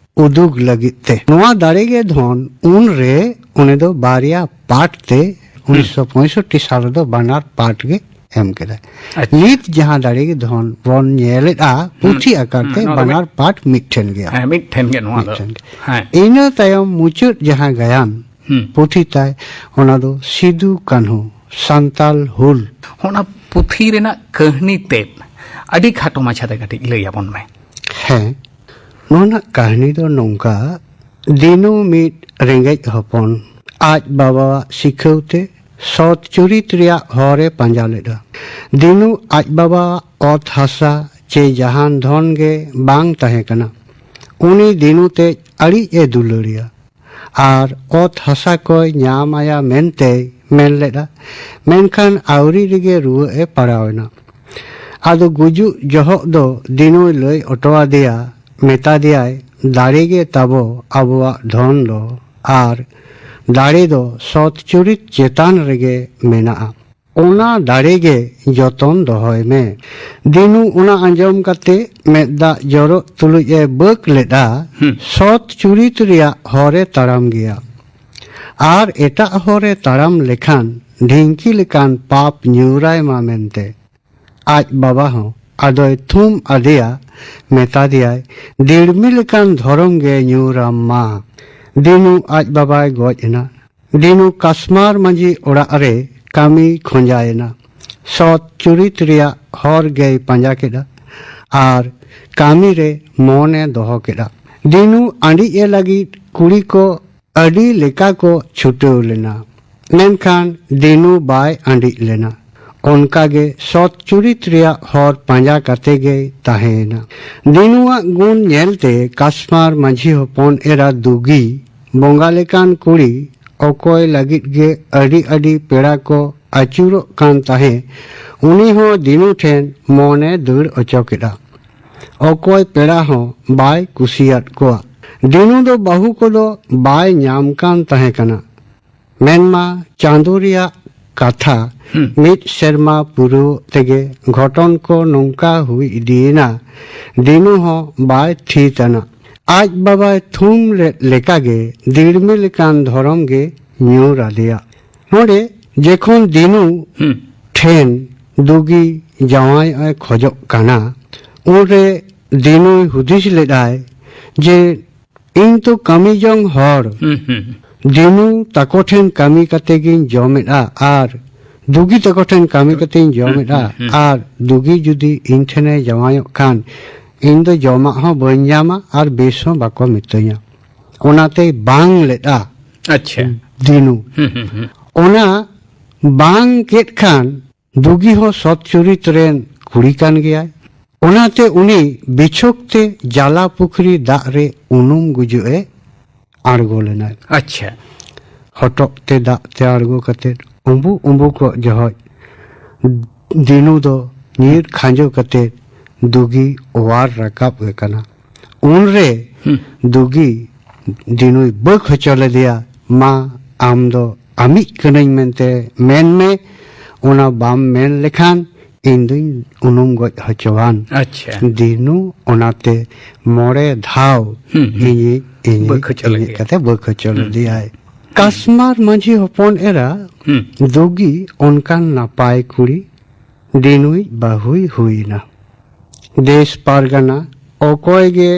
ᱩᱫᱩᱜ ᱞᱟᱹᱜᱤᱫ ᱛᱮ᱾ ᱱᱚᱣᱟ ᱫᱟᱲᱮ ᱜᱮ ᱫᱷᱚᱱ ᱩᱱ ᱨᱮ ᱩᱱᱤ ᱫᱚ ᱵᱟᱨᱭᱟ ᱯᱟᱴ ᱛᱮ ᱦᱩᱸ᱾ ᱩᱱᱤᱥᱥᱚ ᱯᱚᱸᱭᱥᱚᱴᱴᱤ ᱥᱟᱞ ᱨᱮᱫᱚ ᱵᱟᱱᱟᱨ ᱯᱟᱴ ᱜᱮ ᱮᱢ ᱠᱮᱫᱟᱭ᱾ ᱟᱪᱪᱷᱟ᱾ ᱱᱤᱛ ᱡᱟᱦᱟᱸ ᱫᱟᱲᱮ ᱜᱮ ᱫᱷᱚᱱ ᱵᱚᱱ ᱧᱮᱞᱮᱫᱼᱟ, ᱦᱩᱸ᱾ ᱯᱩᱛᱷᱤ ᱟᱠᱟᱨ ᱦᱩᱸ, ᱛᱮ ᱱᱚᱣᱟ ᱫᱚ ᱵᱟᱱᱟᱨ ᱢᱤᱫ-, ᱯᱟᱴ ᱢᱤᱫᱴᱷᱮᱱ ᱜᱮᱭᱟ᱾ ᱦᱮᱸ, ᱢᱤᱫᱴᱷᱮᱱ ᱜᱮ ᱱᱚᱣᱟ ᱫᱚ᱾ ᱢᱤᱫᱴᱷᱮᱱ ᱜᱮ᱾ ᱦᱮᱸ᱾ ᱤᱱᱟᱹ ᱛᱟᱭᱚᱢ ᱢᱩᱪᱟᱹᱫ ᱡᱟᱦᱟᱸ ᱜᱟᱭᱟᱱ ᱦᱩᱸ᱾ ᱯᱩᱛᱷᱤ ᱛᱟᱭ, ᱚᱱᱟ ᱫᱚ ᱥᱤᱫᱩ ᱠᱟᱹᱱᱦᱩ ᱥᱟᱱᱛᱟᱞ ᱦᱩᱞ᱾ ᱚᱱᱟ ᱯᱩᱛᱷᱤ ᱨᱮᱱᱟᱜ ᱠᱟᱹᱦᱱᱤ ᱛᱮᱫ ᱟᱹᱰᱤ ᱠᱷᱟᱴᱚ ᱢᱟᱪᱷᱟ ᱛᱮ ᱠᱟᱹᱴᱤᱡ ᱞᱟᱹᱭ ᱟᱵᱚᱱ ᱢᱮ᱾ ᱦᱮᱸ, ᱱᱚᱣᱟ ᱨᱮᱱᱟᱜ ᱠᱟᱹᱦᱱᱤ ᱫᱚ ᱱᱚᱝᱠᱟ, ᱫᱤᱱᱩ ᱢᱤᱫ ᱨᱮᱸᱜᱮᱡ ᱦᱚᱯᱚᱱ ᱟᱡ ᱵᱟᱵᱟᱣᱟᱜ ᱥᱤᱠᱷᱟᱹᱣ ᱛᱮ ᱥᱚᱛ ᱪᱩᱨᱤᱛ ᱨᱮᱭᱟᱜ ᱦᱚᱨ ᱮ ᱯᱟᱸᱡᱟ ᱞᱮᱫᱟ᱾ ᱫᱤᱱᱩ ᱟᱡ ᱵᱟᱵᱟᱣᱟᱜ ᱚᱛ ᱦᱟᱥᱟ ᱪᱮ ᱡᱟᱦᱟᱱ ᱫᱷᱚᱱ ᱜᱮ ᱵᱟᱝ ᱛᱟᱦᱮᱸ ᱠᱟᱱᱟ᱾ ᱩᱱᱤ ᱫᱤᱱᱩ ᱛᱮᱡ ᱟᱹᱰᱤ ᱮ ᱫᱩᱞᱟᱹᱲᱤᱭᱟ᱾ ᱟᱨ ᱚᱛ ᱦᱟᱥᱟ ᱠᱚᱭ ᱧᱟᱢ ᱟᱭᱟ ᱢᱮᱱᱛᱮᱭ ᱢᱮᱱ ᱞᱮᱫᱼᱟ, ᱢᱮᱱᱠᱷᱟᱱ ᱟᱹᱣᱨᱤ ᱨᱮᱜᱮ ᱨᱩᱣᱟᱹᱜ ᱮ ᱯᱟᱲᱟᱣ ᱮᱱᱟ᱾ ᱟᱫᱚ ᱜᱩᱡᱩᱜ ᱡᱚᱦᱚᱜ ᱫᱚ ᱫᱤᱱᱩᱭ ᱞᱟᱹᱭ ᱚᱴᱚ ᱟᱫᱮᱭᱟ, ᱢᱮᱛᱟ ᱫᱮᱭᱟᱭ, "ᱫᱟᱲᱮ ᱜᱮ ᱛᱟᱵᱚ ᱟᱵᱚᱣᱟᱜ ᱫᱷᱚᱱ ᱫᱚ, ᱟᱨ ᱫᱟᱲᱮ ᱫᱚ ᱥᱚᱛ ᱪᱩᱨᱤᱛ ᱪᱮᱛᱟᱱ ᱨᱮᱜᱮ ᱢᱮᱱᱟᱜᱼᱟ᱾ ᱚᱱᱟ ᱫᱟᱲᱮ ᱜᱮ ᱡᱚᱛᱚᱱ ᱫᱚᱦᱚᱭ ᱢᱮ᱾" ᱫᱤᱱᱩ ᱚᱱᱟ ᱟᱸᱡᱚᱢ ᱠᱟᱛᱮ ᱢᱮᱫ ᱫᱟᱜ ᱡᱚᱨᱚᱜ ᱛᱩᱞᱩᱡ ᱮ ᱵᱟᱹᱠ ᱞᱮᱫᱼᱟ, ᱦᱩᱸ᱾ "ᱥᱚᱛ ᱪᱩᱨᱤᱛ ᱨᱮᱭᱟᱜ ᱦᱚᱨ ᱮ ᱛᱟᱲᱟᱢ ᱜᱮᱭᱟ, ᱟᱨ ᱮᱴᱟᱜ ᱦᱚᱨ ᱮ ᱛᱟᱲᱟᱢ ᱞᱮᱠᱷᱟᱱ ᱰᱷᱤᱝᱠᱤ ᱞᱮᱠᱟᱱ ᱯᱟᱯ ᱧᱩᱨᱟᱭ ᱢᱟ" ᱢᱮᱱᱛᱮ᱾ ᱟᱡ ᱵᱟᱵᱟ ᱦᱚᱸ ᱟᱫᱚᱭ ᱛᱷᱩᱢ ᱟᱫᱮᱭᱟ, ᱢᱮᱛᱟ ᱫᱮᱭᱟᱭ, "ᱫᱤᱲᱢᱤ ᱞᱮᱠᱟᱱ ᱫᱷᱚᱨᱚᱢ ᱜᱮ ᱧᱩᱨᱟᱢ ᱢᱟ᱾" ᱫᱤᱱᱩ ᱟᱡ ᱵᱟᱵᱟᱭ ᱜᱚᱡ ᱮᱱᱟ᱾ ᱫᱤᱱᱩ ᱠᱟᱥᱢᱟᱨ ᱢᱟᱹᱡᱷᱤ ᱚᱲᱟᱜ ᱨᱮ ᱠᱟᱹᱢᱤ ᱠᱷᱚᱸᱡᱟᱭᱮᱱᱟ᱾ ᱥᱚᱛ ᱪᱩᱨᱤᱛ ᱨᱮᱭᱟᱜ ᱦᱚᱨ ᱜᱮᱭ ᱯᱟᱸᱡᱟ ᱠᱮᱫᱟ ᱟᱨ ᱠᱟᱹᱢᱤ ᱨᱮ ᱢᱚᱱᱮ ᱫᱚᱦᱚ ᱠᱮᱫᱟ᱾ ᱫᱤᱱᱩ ᱟᱸᱰᱤᱡ ᱮ ᱞᱟᱹᱜᱤᱫ ᱠᱩᱲᱤ ᱠᱚ ᱟᱹᱰᱤ ᱞᱮᱠᱟ ᱠᱚ ᱪᱷᱩᱴᱟᱹᱣ ᱞᱮᱱᱟ, ᱢᱮᱱᱠᱷᱟᱱ ᱫᱤᱱᱩ ᱵᱟᱭ ᱟᱸᱰᱤᱡ ᱞᱮᱱᱟ᱾ ᱚᱱᱠᱟᱜᱮ ᱥᱚᱛ ᱪᱩᱨᱤᱛ ᱨᱮᱭᱟᱜ ᱦᱚᱨ ᱯᱟᱸᱡᱟ ᱠᱟᱛᱮ ᱜᱮᱭ ᱛᱟᱦᱮᱸᱭᱮᱱᱟ᱾ ᱫᱤᱱᱩᱣᱟᱜ ᱜᱩᱱ ᱧᱮᱞᱛᱮ ᱠᱟᱥᱢᱟᱨ ᱢᱟᱹᱡᱷᱤ ᱦᱚᱯᱚᱱ ᱮᱨᱟ ᱫᱩᱜᱤ ᱵᱚᱸᱜᱟ ᱞᱮᱠᱟᱱ ᱠᱩᱲᱤ, ᱚᱠᱚᱭ ᱞᱟᱹᱜᱤᱫ ᱜᱮ ᱟᱹᱰᱤ ᱟᱹᱰᱤ ᱯᱮᱲᱟ ᱠᱚ ᱟᱹᱪᱩᱨᱚᱜ ᱠᱟᱱ ᱛᱟᱦᱮᱸ, ᱩᱱᱤ ᱦᱚᱸ ᱫᱤᱱᱩ ᱴᱷᱮᱱ ᱢᱚᱱᱮ ᱫᱟᱹᱲ ᱚᱪᱚ ᱠᱮᱫᱟ᱾ ᱚᱠᱚᱭ ᱯᱮᱲᱟ ᱦᱚᱸ ᱵᱟᱭ ᱠᱩᱥᱤᱭᱟᱫ ᱠᱚᱣᱟ᱾ ᱫᱤᱱᱩ ᱫᱚ ᱵᱟᱹᱦᱩ ᱠᱚᱫᱚ ᱵᱟᱭ ᱧᱟᱢ ᱠᱟᱱ ᱛᱟᱦᱮᱸ ᱠᱟᱱᱟ᱾ ᱢᱮᱱᱢᱟ ᱪᱟᱸᱫᱚ ᱨᱮᱭᱟᱜ ᱠᱟᱛᱷᱟ᱾ ᱦᱩᱸ᱾ ᱢᱤᱫ ᱥᱮᱨᱢᱟ ᱯᱩᱨᱟᱹᱣ ᱛᱮᱜᱮ ᱜᱷᱚᱴᱚᱱ ᱠᱚ ᱱᱚᱝᱠᱟ ᱦᱩᱭ ᱤᱫᱤᱭᱮᱱᱟ, ᱫᱤᱱᱩ ᱦᱚᱸ ᱵᱟᱭ ᱛᱷᱤᱛ ᱟᱱᱟ᱾ ᱟᱡ ᱵᱟᱵᱟᱭ ᱛᱷᱩᱢ ᱞᱮᱫ ᱞᱮᱠᱟᱜᱮ ᱫᱤᱲᱢᱤ ᱞᱮᱠᱟᱱ ᱫᱷᱚᱨᱚᱢ ᱜᱮ ᱧᱩᱨ ᱟᱫᱮᱭᱟ᱾ ᱱᱚᱰᱮ ᱡᱮᱠᱷᱚᱱ ᱫᱤᱱᱩ ᱦᱩᱸ᱾ ᱴᱷᱮᱱ ᱫᱩᱜᱤ ᱡᱟᱶᱟᱭᱚᱜ ᱮ ᱠᱷᱚᱡᱚᱜ ᱠᱟᱱᱟ, ᱩᱱᱨᱮ ᱫᱤᱱᱩᱭ ᱦᱩᱫᱤᱥ ᱞᱮᱫᱟᱭ ᱡᱮ ᱤᱧ ᱛᱚ ᱠᱟᱹᱢᱤ ᱡᱚᱝ ᱦᱚᱲ, ᱦᱩᱸ, ᱦᱩᱸ᱾ ᱫᱤᱱᱩ ᱛᱟᱠᱚ ᱴᱷᱮᱱ ᱠᱟᱹᱢᱤ ᱠᱟᱛᱮ ᱜᱤᱧ ᱡᱚᱢᱮᱫᱼᱟ ᱟᱨ ᱫᱩᱜᱤ ᱛᱟᱠᱚ ᱴᱷᱮᱱ ᱠᱟᱹᱢᱤ ᱠᱟᱛᱮᱧ ᱡᱚᱢᱮᱫᱼᱟ, ᱦᱩᱸ, ᱦᱩᱸ᱾ ᱟᱨ ᱫᱩᱜᱤ ᱡᱩᱫᱤ ᱤᱧ ᱴᱷᱮᱱᱮ ᱡᱟᱶᱟᱭᱚᱜ ᱠᱷᱟᱱ, ᱤᱧ ᱫᱚ ᱡᱚᱢᱟᱜ ᱦᱚᱸ ᱵᱟᱹᱧ ᱧᱟᱢᱟ ᱟᱨ ᱵᱮᱥ ᱦᱚᱸ ᱵᱟᱠᱚ ᱢᱤᱛᱟᱹᱧᱟ᱾ ᱚᱱᱟᱛᱮᱭ ᱵᱟᱝ ᱞᱮᱫᱼᱟ᱾ ᱟᱪᱪᱷᱟ᱾ ᱫᱤᱱᱩ᱾ ᱦᱩᱸ, ᱦᱩᱸ, ᱦᱩᱸ᱾ ᱚᱱᱟ ᱵᱟᱝ ᱠᱮᱫ ᱠᱷᱟᱱ ᱫᱩᱜᱤ ᱦᱚᱸ ᱥᱚᱛ ᱪᱩᱨᱤᱛ ᱨᱮᱱ ᱠᱩᱲᱤ ᱠᱟᱱ ᱜᱮᱭᱟᱭ᱾ ᱚᱱᱟᱛᱮ ᱩᱱᱤ ᱵᱤᱪᱷᱚᱠ ᱛᱮ ᱡᱟᱞᱟ ᱯᱩᱠᱷᱨᱤ ᱫᱟᱜ ᱨᱮ ᱩᱱᱩᱢ ᱜᱩᱡᱩᱜ ᱮ ᱟᱬᱜᱚ ᱞᱮᱱᱟᱭ᱾ ᱟᱪᱪᱷᱟ᱾ ᱦᱚᱴᱚᱜ ᱛᱮ ᱫᱟᱜ ᱛᱮ ᱟᱬᱜᱚ ᱠᱟᱛᱮ ᱩᱸᱵᱩ ᱩᱸᱵᱩ ᱠᱚᱜ ᱡᱚᱦᱚᱡ ᱫᱤᱱᱩ ᱫᱚ ᱧᱤᱨ ᱠᱷᱟᱸᱡᱚ ᱠᱟᱛᱮ ᱫᱩᱜᱤ ᱚᱣᱟᱨ ᱨᱟᱠᱟᱵ ᱮ ᱠᱟᱱᱟ᱾ ᱩᱱᱨᱮ ᱦᱩᱸ᱾ ᱫᱩᱜᱤ ᱫᱤᱱᱩᱭ ᱵᱟᱹᱠ ᱦᱚᱪᱚ ᱞᱮᱫᱮᱭᱟ, "ᱢᱟ, ᱟᱢ ᱫᱚ ᱟᱢᱤᱡ ᱠᱟᱹᱱᱟᱹᱧ ᱢᱮᱱᱛᱮ ᱢᱮᱱ ᱢᱮ, ᱚᱱᱟ ᱵᱟᱢ ᱢᱮᱱ ᱞᱮᱠᱷᱟᱱ ᱤᱧ ᱫᱩᱧ ᱩᱱᱩᱢ ᱜᱚᱡ ᱦᱚᱪᱚᱣᱟᱱ᱾" ᱟᱪᱪᱷᱟ᱾ ᱫᱤᱱᱩ ᱚᱱᱟᱛᱮ ᱢᱚᱬᱮ ᱫᱷᱟᱣ ᱦᱩᱸ, ᱦᱩᱸ᱾ ᱤᱧᱤᱡ, ᱤᱧᱤᱡ, ᱵᱟᱹᱠ ᱦᱚᱪᱚ ᱤᱧᱤᱡ ᱞᱮᱫᱮᱭᱟ᱾ ᱠᱟᱛᱮ ᱵᱟᱹᱠ ᱦᱚᱪᱚ ᱦᱩᱸ᱾ ᱞᱮᱫᱮᱭᱟᱭ᱾ ᱠᱟᱥᱢᱟᱨ ᱢᱟᱹᱡᱷᱤ ᱦᱚᱯᱚᱱ ᱮᱨᱟ ᱦᱩᱸ᱾ ᱫᱩᱜᱤ ᱚᱱᱠᱟᱱ ᱱᱟᱯᱟᱭ ᱠᱩᱲᱤ ᱫᱤᱱᱩᱭᱤᱡ ᱵᱟᱹᱦᱩᱭ ᱦᱩᱭᱱᱟ᱾ ᱫᱮᱥ ᱯᱟᱨᱜᱟᱱᱟ ᱚᱠᱚᱭ ᱜᱮ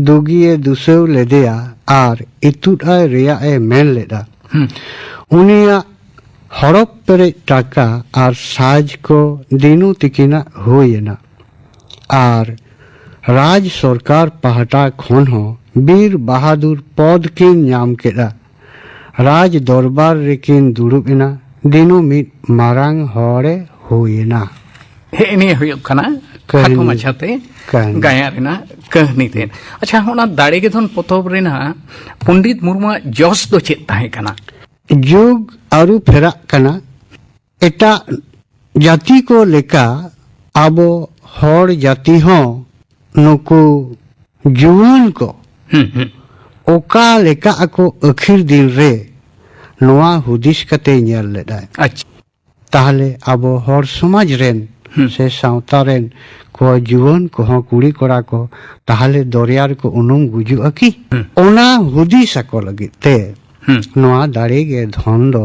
ᱫᱩᱜᱤᱭᱮ ᱫᱩᱥᱟᱹᱣ ᱞᱮᱫᱮᱭᱟ ᱟᱨ ᱤᱛᱩᱫ ᱟᱭ ᱨᱮᱭᱟᱜ ᱮ ᱢᱮᱱ ᱞᱮᱫᱟ᱾ ᱦᱩᱸ᱾ ᱩᱱᱤᱭᱟᱜ ᱦᱚᱲᱚᱯ ᱯᱮᱨᱮᱡ ᱴᱟᱠᱟ ᱟᱨ ᱥᱟᱡᱽ ᱠᱚ ᱫᱤᱱᱩ ᱛᱤᱠᱤᱱᱟᱜ ᱦᱩᱭ ᱮᱱᱟ᱾ ᱟᱨ ᱨᱟᱡᱽ ᱥᱚᱨᱠᱟᱨ ᱯᱟᱦᱴᱟ ᱠᱷᱚᱱ ᱦᱚᱸ ᱵᱤᱨ ᱵᱟᱦᱟᱫᱩᱨ ᱯᱚᱫᱽ ᱠᱤᱱ ᱧᱟᱢ ᱠᱮᱫᱼᱟ᱾ ᱨᱟᱡᱽ ᱫᱚᱨᱵᱟᱨ ᱨᱮᱠᱤᱱ ᱫᱩᱲᱩᱵ ᱮᱱᱟ᱾ ᱫᱤᱱᱩ ᱢᱤᱫ ᱢᱟᱨᱟᱝ ᱦᱚᱲᱮ ᱦᱩᱭ ᱮᱱᱟ᱾ ᱦᱮᱸ, ᱱᱤᱭᱟᱹ ᱦᱩᱭᱩᱜ ᱠᱟᱱᱟ ᱠᱟᱹᱦᱱᱤ᱾ ᱠᱷᱟᱴᱚ ᱢᱟᱪᱷᱟᱛᱮ ᱠᱟᱹᱦᱱᱤ᱾ ᱜᱟᱭᱟᱱ ᱨᱮᱱᱟᱜ ᱠᱟᱹᱦᱱᱤ ᱛᱮ᱾ ᱟᱪᱪᱷᱟ, ᱚᱱᱟ ᱫᱟᱲᱮ ᱜᱮ ᱫᱷᱚᱱ ᱯᱚᱛᱚᱵ ᱨᱮᱱᱟᱜ ᱯᱚᱱᱰᱤᱛ ᱢᱩᱨᱢᱩᱣᱟᱜ ᱡᱚᱥ ᱫᱚ ᱪᱮᱫ ᱛᱟᱦᱮᱸ ᱠᱟᱱᱟ? ᱡᱩᱜᱽ ᱟᱹᱨᱩ ᱯᱷᱮᱨᱟᱜ ᱠᱟᱱᱟ᱾ ᱮᱴᱟᱜ ᱡᱟᱹᱛᱤ ᱠᱚ ᱞᱮᱠᱟ ᱟᱵᱚ ᱦᱚᱲ ᱡᱟᱹᱛᱤ ᱦᱚᱸ ᱱᱩᱠᱩ ᱡᱩᱣᱟᱹᱱ ᱠᱚ ᱦᱩᱸ, ᱦᱩᱸ᱾ ᱚᱠᱟ ᱞᱮᱠᱟ ᱟᱠᱚ ᱟᱹᱠᱷᱤᱨ ᱫᱤᱱ ᱨᱮ, ᱱᱚᱣᱟ ᱦᱩᱫᱤᱥ ᱠᱟᱛᱮ ᱧᱮᱞ ᱞᱮᱫᱟᱭ᱾ ᱟᱪᱪᱷᱟ᱾ ᱛᱟᱦᱞᱮ ᱟᱵᱚ ᱦᱚᱲ ᱥᱚᱢᱟᱡᱽ ᱨᱮᱱ ᱦᱩᱸ᱾ ᱥᱮ ᱥᱟᱶᱛᱟ ᱨᱮᱱ ᱠᱚ ᱡᱩᱣᱟᱹᱱ ᱠᱚᱦᱚᱸ, ᱠᱩᱲᱤ ᱠᱚᱲᱟ ᱠᱚ, ᱛᱟᱦᱞᱮ ᱫᱚᱨᱭᱟ ᱨᱮᱠᱚ ᱩᱱᱩᱢ ᱜᱩᱡᱩᱜᱼᱟ ᱠᱤ? ᱦᱩᱸ᱾ ᱚᱱᱟ ᱦᱩᱫᱤᱥ ᱟᱠᱚ ᱞᱟᱹᱜᱤᱫ ᱛᱮ ᱦᱩᱸ᱾ ᱱᱚᱣᱟ ᱫᱟᱲᱮ ᱜᱮ ᱫᱷᱚᱱ ᱫᱚ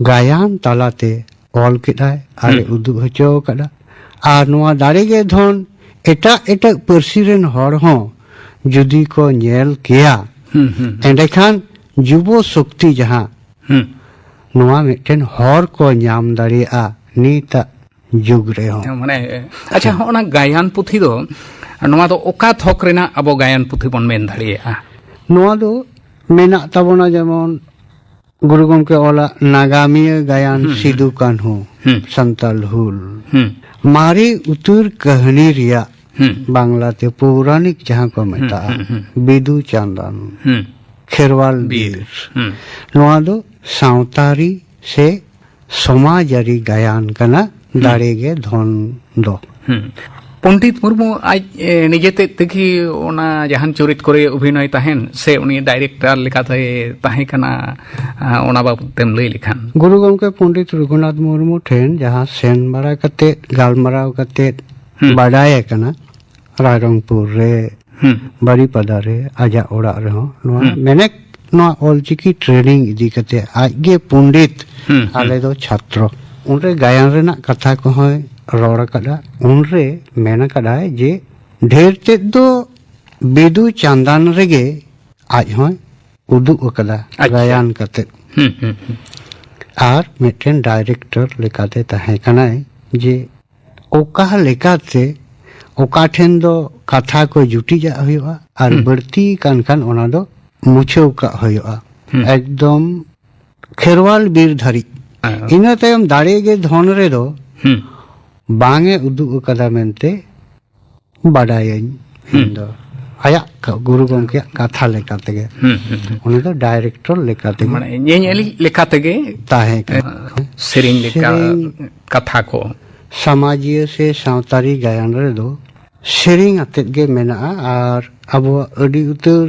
ᱜᱟᱭᱟᱱ ᱛᱟᱞᱟᱛᱮ ᱚᱞ ᱠᱮᱫᱟᱭ ᱟᱨ ᱮ ᱦᱩᱸ᱾ ᱩᱫᱩᱜ ᱦᱚᱪᱚ ᱟᱠᱟᱫᱟ᱾ ᱟᱨ ᱱᱚᱣᱟ ᱫᱟᱲᱮ ᱜᱮ ᱫᱷᱚᱱ ᱮᱴᱟᱜ ᱮᱴᱟᱜ ᱯᱟᱹᱨᱥᱤ ᱨᱮᱱ ᱦᱚᱲ ᱦᱚᱸ ᱡᱩᱫᱤ ᱠᱚ ᱧᱮᱞ ᱠᱮᱭᱟ, ᱦᱩᱸ, ᱦᱩᱸ, ᱦᱩᱸ᱾ ᱮᱸᱰᱮᱠᱷᱟᱱ ᱡᱩᱵᱚ ᱥᱚᱠᱛᱤ ᱡᱟᱦᱟᱸ, ᱦᱩᱸ᱾ ᱱᱚᱣᱟ ᱢᱤᱫᱴᱮᱱ ᱦᱚᱨ ᱠᱚ ᱧᱟᱢ ᱫᱟᱲᱮᱭᱟᱜᱼᱟ ᱱᱤᱛᱟᱜ ᱡᱩᱜᱽ ᱨᱮᱦᱚᱸ᱾ ᱢᱟᱱᱮ, ᱟᱪᱪᱷᱟ, ᱦᱮᱸ᱾ ᱦᱚᱸᱜᱼᱚ ᱱᱟ ᱜᱟᱭᱟᱱ ᱯᱩᱛᱷᱤ ᱫᱚ, ᱱᱚᱣᱟ ᱫᱚ ᱚᱠᱟ ᱛᱷᱚᱠ ᱨᱮᱱᱟᱜ ᱟᱵᱚ ᱜᱟᱭᱟᱱ ᱯᱩᱛᱷᱤ ᱵᱚᱱ ᱢᱮᱱ ᱫᱟᱲᱮᱭᱟᱜᱼᱟ? ᱱᱚᱣᱟ ᱫᱚ ᱢᱮᱱᱟᱜ ᱛᱟᱵᱚᱱᱟ, ᱡᱮᱢᱚᱱ ᱜᱩᱨᱩ ᱜᱚᱢᱠᱮ ᱚᱞᱟᱜ ᱱᱟᱜᱟᱢᱤᱭᱟᱹ ᱜᱟᱭᱟᱱ ᱦᱩᱸ, ᱦᱩᱸ᱾ ᱥᱤᱫᱩ ᱠᱟᱹᱱᱦᱩ, ᱦᱩᱸ᱾ ᱥᱟᱱᱛᱟᱞ ᱦᱩᱞ, ᱦᱩᱸ᱾ ᱢᱟᱨᱮ ᱩᱛᱟᱹᱨ ᱠᱟᱹᱦᱱᱤ ᱨᱮᱭᱟᱜ ᱦᱩᱸ᱾ ᱵᱟᱝᱞᱟᱛᱮ ᱯᱳᱣᱨᱟᱱᱤᱠ ᱡᱟᱦᱟᱸ ᱠᱚ ᱦᱩᱸ, ᱢᱮᱛᱟᱜᱼᱟ, ᱦᱩᱸ, ᱦᱩᱸ᱾ ᱵᱤᱫᱩ ᱪᱟᱸᱫᱟᱱ, ᱦᱩᱸ᱾ ᱠᱷᱮᱨᱣᱟᱞ ᱵᱤᱨ᱾ ᱵᱤᱨ, ᱦᱩᱸ᱾ ᱱᱚᱣᱟ ᱫᱚ ᱥᱟᱶᱛᱟᱨᱤ ᱥᱮ ᱥᱚᱢᱟᱡᱽᱟᱹᱨᱤ ᱜᱟᱭᱟᱱ ᱠᱟᱱᱟ, ᱦᱩᱸ᱾ ᱫᱟᱲᱮ ᱜᱮ ᱫᱷᱚᱱ ᱫᱚ᱾ ᱦᱩᱸ᱾ ᱯᱚᱱᱰᱤᱛ ᱢᱩᱨᱢᱩ ᱟᱡ, ᱮ, ᱱᱤᱡᱮ ᱛᱮᱫ ᱛᱮᱜᱮ ᱚᱱᱟ ᱡᱟᱦᱟᱱ ᱪᱚᱨᱤᱛ ᱠᱚᱨᱮ ᱚᱵᱷᱤᱱᱚᱭ ᱛᱟᱦᱮᱱ ᱥᱮ ᱩᱱᱤ ᱰᱟᱭᱨᱮᱠᱴᱚᱨ ᱞᱮᱠᱟᱛᱮ ᱛᱟᱦᱮᱸ ᱠᱟᱱᱟ, ᱟ, ᱚᱱᱟ ᱵᱟᱵᱚᱫ ᱛᱮᱢ ᱞᱟᱹᱭ ᱞᱮᱠᱷᱟᱱ? ᱜᱩᱨᱩ ᱜᱚᱢᱠᱮ ᱯᱚᱱᱰᱤᱛ ᱨᱚᱜᱷᱩᱱᱟᱛᱷ ᱢᱩᱨᱢᱩ ᱴᱷᱮᱱ ᱡᱟᱦᱟᱸ ᱥᱮᱱ ᱵᱟᱲᱟ ᱠᱟᱛᱮ, ᱜᱟᱞᱢᱟᱨᱟᱣ ᱠᱟᱛᱮ ᱦᱩᱸ᱾ ᱵᱟᱰᱟᱭ ᱟᱠᱟᱱᱟ, ᱨᱟᱭᱨᱚᱝᱯᱩᱨ ᱨᱮ, ᱦᱩᱸ᱾ ᱵᱟᱨᱤᱯᱟᱫᱟ ᱨᱮ, ᱟᱡᱟᱜ ᱚᱲᱟᱜ ᱨᱮᱦᱚᱸ ᱱᱚᱣᱟ ᱦᱩᱸ᱾ ᱢᱮᱱᱮᱠ ᱱᱚᱣᱟ ᱚᱞᱪᱤᱠᱤ ᱴᱨᱮᱱᱤᱝ ᱤᱫᱤ ᱠᱟᱛᱮ ᱟᱡᱜᱮ ᱯᱚᱱᱰᱤᱛ, ᱦᱩᱸ, ᱦᱩᱸ᱾ ᱟᱞᱮ ᱫᱚ ᱪᱷᱟᱛᱨᱚ᱾ ᱩᱱᱨᱮ ᱜᱟᱭᱟᱱ ᱨᱮᱱᱟᱜ ᱠᱟᱛᱷᱟ ᱠᱚᱦᱚᱸᱭ ᱨᱚᱲ ᱟᱠᱟᱫᱟ᱾ ᱩᱱᱨᱮ ᱢᱮᱱ ᱟᱠᱟᱫᱟᱭ ᱡᱮ ᱰᱷᱮᱨ ᱛᱮᱫ ᱫᱚ ᱵᱤᱫᱩ ᱪᱟᱸᱫᱟᱱ ᱨᱮᱜᱮ ᱟᱡ ᱦᱚᱸᱭ ᱩᱫᱩᱜ ᱟᱠᱟᱫᱟ ᱟᱪᱪᱷᱟ᱾ ᱜᱟᱭᱟᱱ ᱠᱟᱛᱮ᱾ ᱦᱩᱸ, ᱦᱩᱸ, ᱦᱩᱸ᱾ ᱟᱨ ᱢᱤᱫᱴᱮᱱ ᱰᱟᱭᱨᱮᱠᱴᱚᱨ ᱞᱮᱠᱟᱛᱮ ᱛᱟᱦᱮᱸ ᱠᱟᱱᱟᱭ ᱡᱮ ᱚᱠᱟ ᱞᱮᱠᱟᱛᱮ ᱚᱠᱟ ᱴᱷᱮᱱ ᱫᱚ ᱠᱟᱛᱷᱟ ᱠᱚ ᱡᱩᱴᱤᱡᱟᱜ ᱦᱩᱭᱩᱜᱼᱟ ᱟᱨ ᱦᱩᱸ᱾ ᱵᱟᱹᱲᱛᱤ ᱠᱟᱱ ᱠᱷᱟᱱ ᱚᱱᱟ ᱫᱚ ᱢᱩᱪᱷᱟᱹᱣ ᱠᱟᱜ ᱦᱩᱭᱩᱜᱼᱟ᱾ ᱦᱩᱸ᱾ ᱮᱠᱫᱚᱢ ᱠᱷᱮᱨᱣᱟᱞ ᱵᱤᱨ ᱫᱷᱟᱹᱨᱤᱡ᱾ ᱦᱮᱸ᱾ ᱤᱱᱟᱹ ᱛᱟᱭᱚᱢ ᱫᱟᱲᱮ ᱜᱮ ᱫᱷᱚᱱ ᱨᱮᱫᱚ ᱦᱩᱸ᱾ ᱵᱟᱝ ᱮ ᱩᱫᱩᱜ ᱟᱠᱟᱫᱟ ᱢᱮᱱᱛᱮ ᱵᱟᱰᱟᱭᱟᱹᱧ᱾ ᱦᱩᱸ᱾ ᱤᱧ ᱫᱚ ᱟᱭᱟᱜ ᱠᱟ- ᱜᱩᱨᱩ ᱜᱚᱢᱠᱮᱭᱟᱜ ᱠᱟᱛᱷᱟ ᱞᱮᱠᱟ ᱛᱮᱜᱮ᱾ ᱦᱩᱸ, ᱦᱩᱸ, ᱦᱩᱸ᱾ ᱩᱱᱤ ᱫᱚ ᱰᱟᱭᱨᱮᱠᱴᱚᱨ ᱞᱮᱠᱟ ᱛᱮᱜᱮ ᱢᱟᱱᱮ ᱧᱮᱧᱮᱞᱤᱡ ᱞᱮᱠᱟ ᱛᱮᱜᱮ ᱛᱟᱦᱮᱸ ᱠᱟᱱᱟ᱾ ᱥᱮᱨᱮᱧ ᱞᱮᱠᱟ ᱥᱮᱨᱮᱧ ᱠᱟᱛᱷᱟ ᱠᱚ᱾ ᱥᱟᱢᱟᱡᱤᱭᱟᱹ ᱥᱮ ᱥᱟᱶᱛᱟᱨᱤ ᱜᱟᱭᱟᱱ ᱨᱮᱫᱚ ᱥᱮᱨᱮᱧ ᱟᱛᱮᱫ ᱜᱮ ᱢᱮᱱᱟᱜᱼᱟ, ᱟᱨ ᱟᱵᱚᱣᱟᱜ ᱟᱹᱰᱤ ᱩᱛᱟᱹᱨ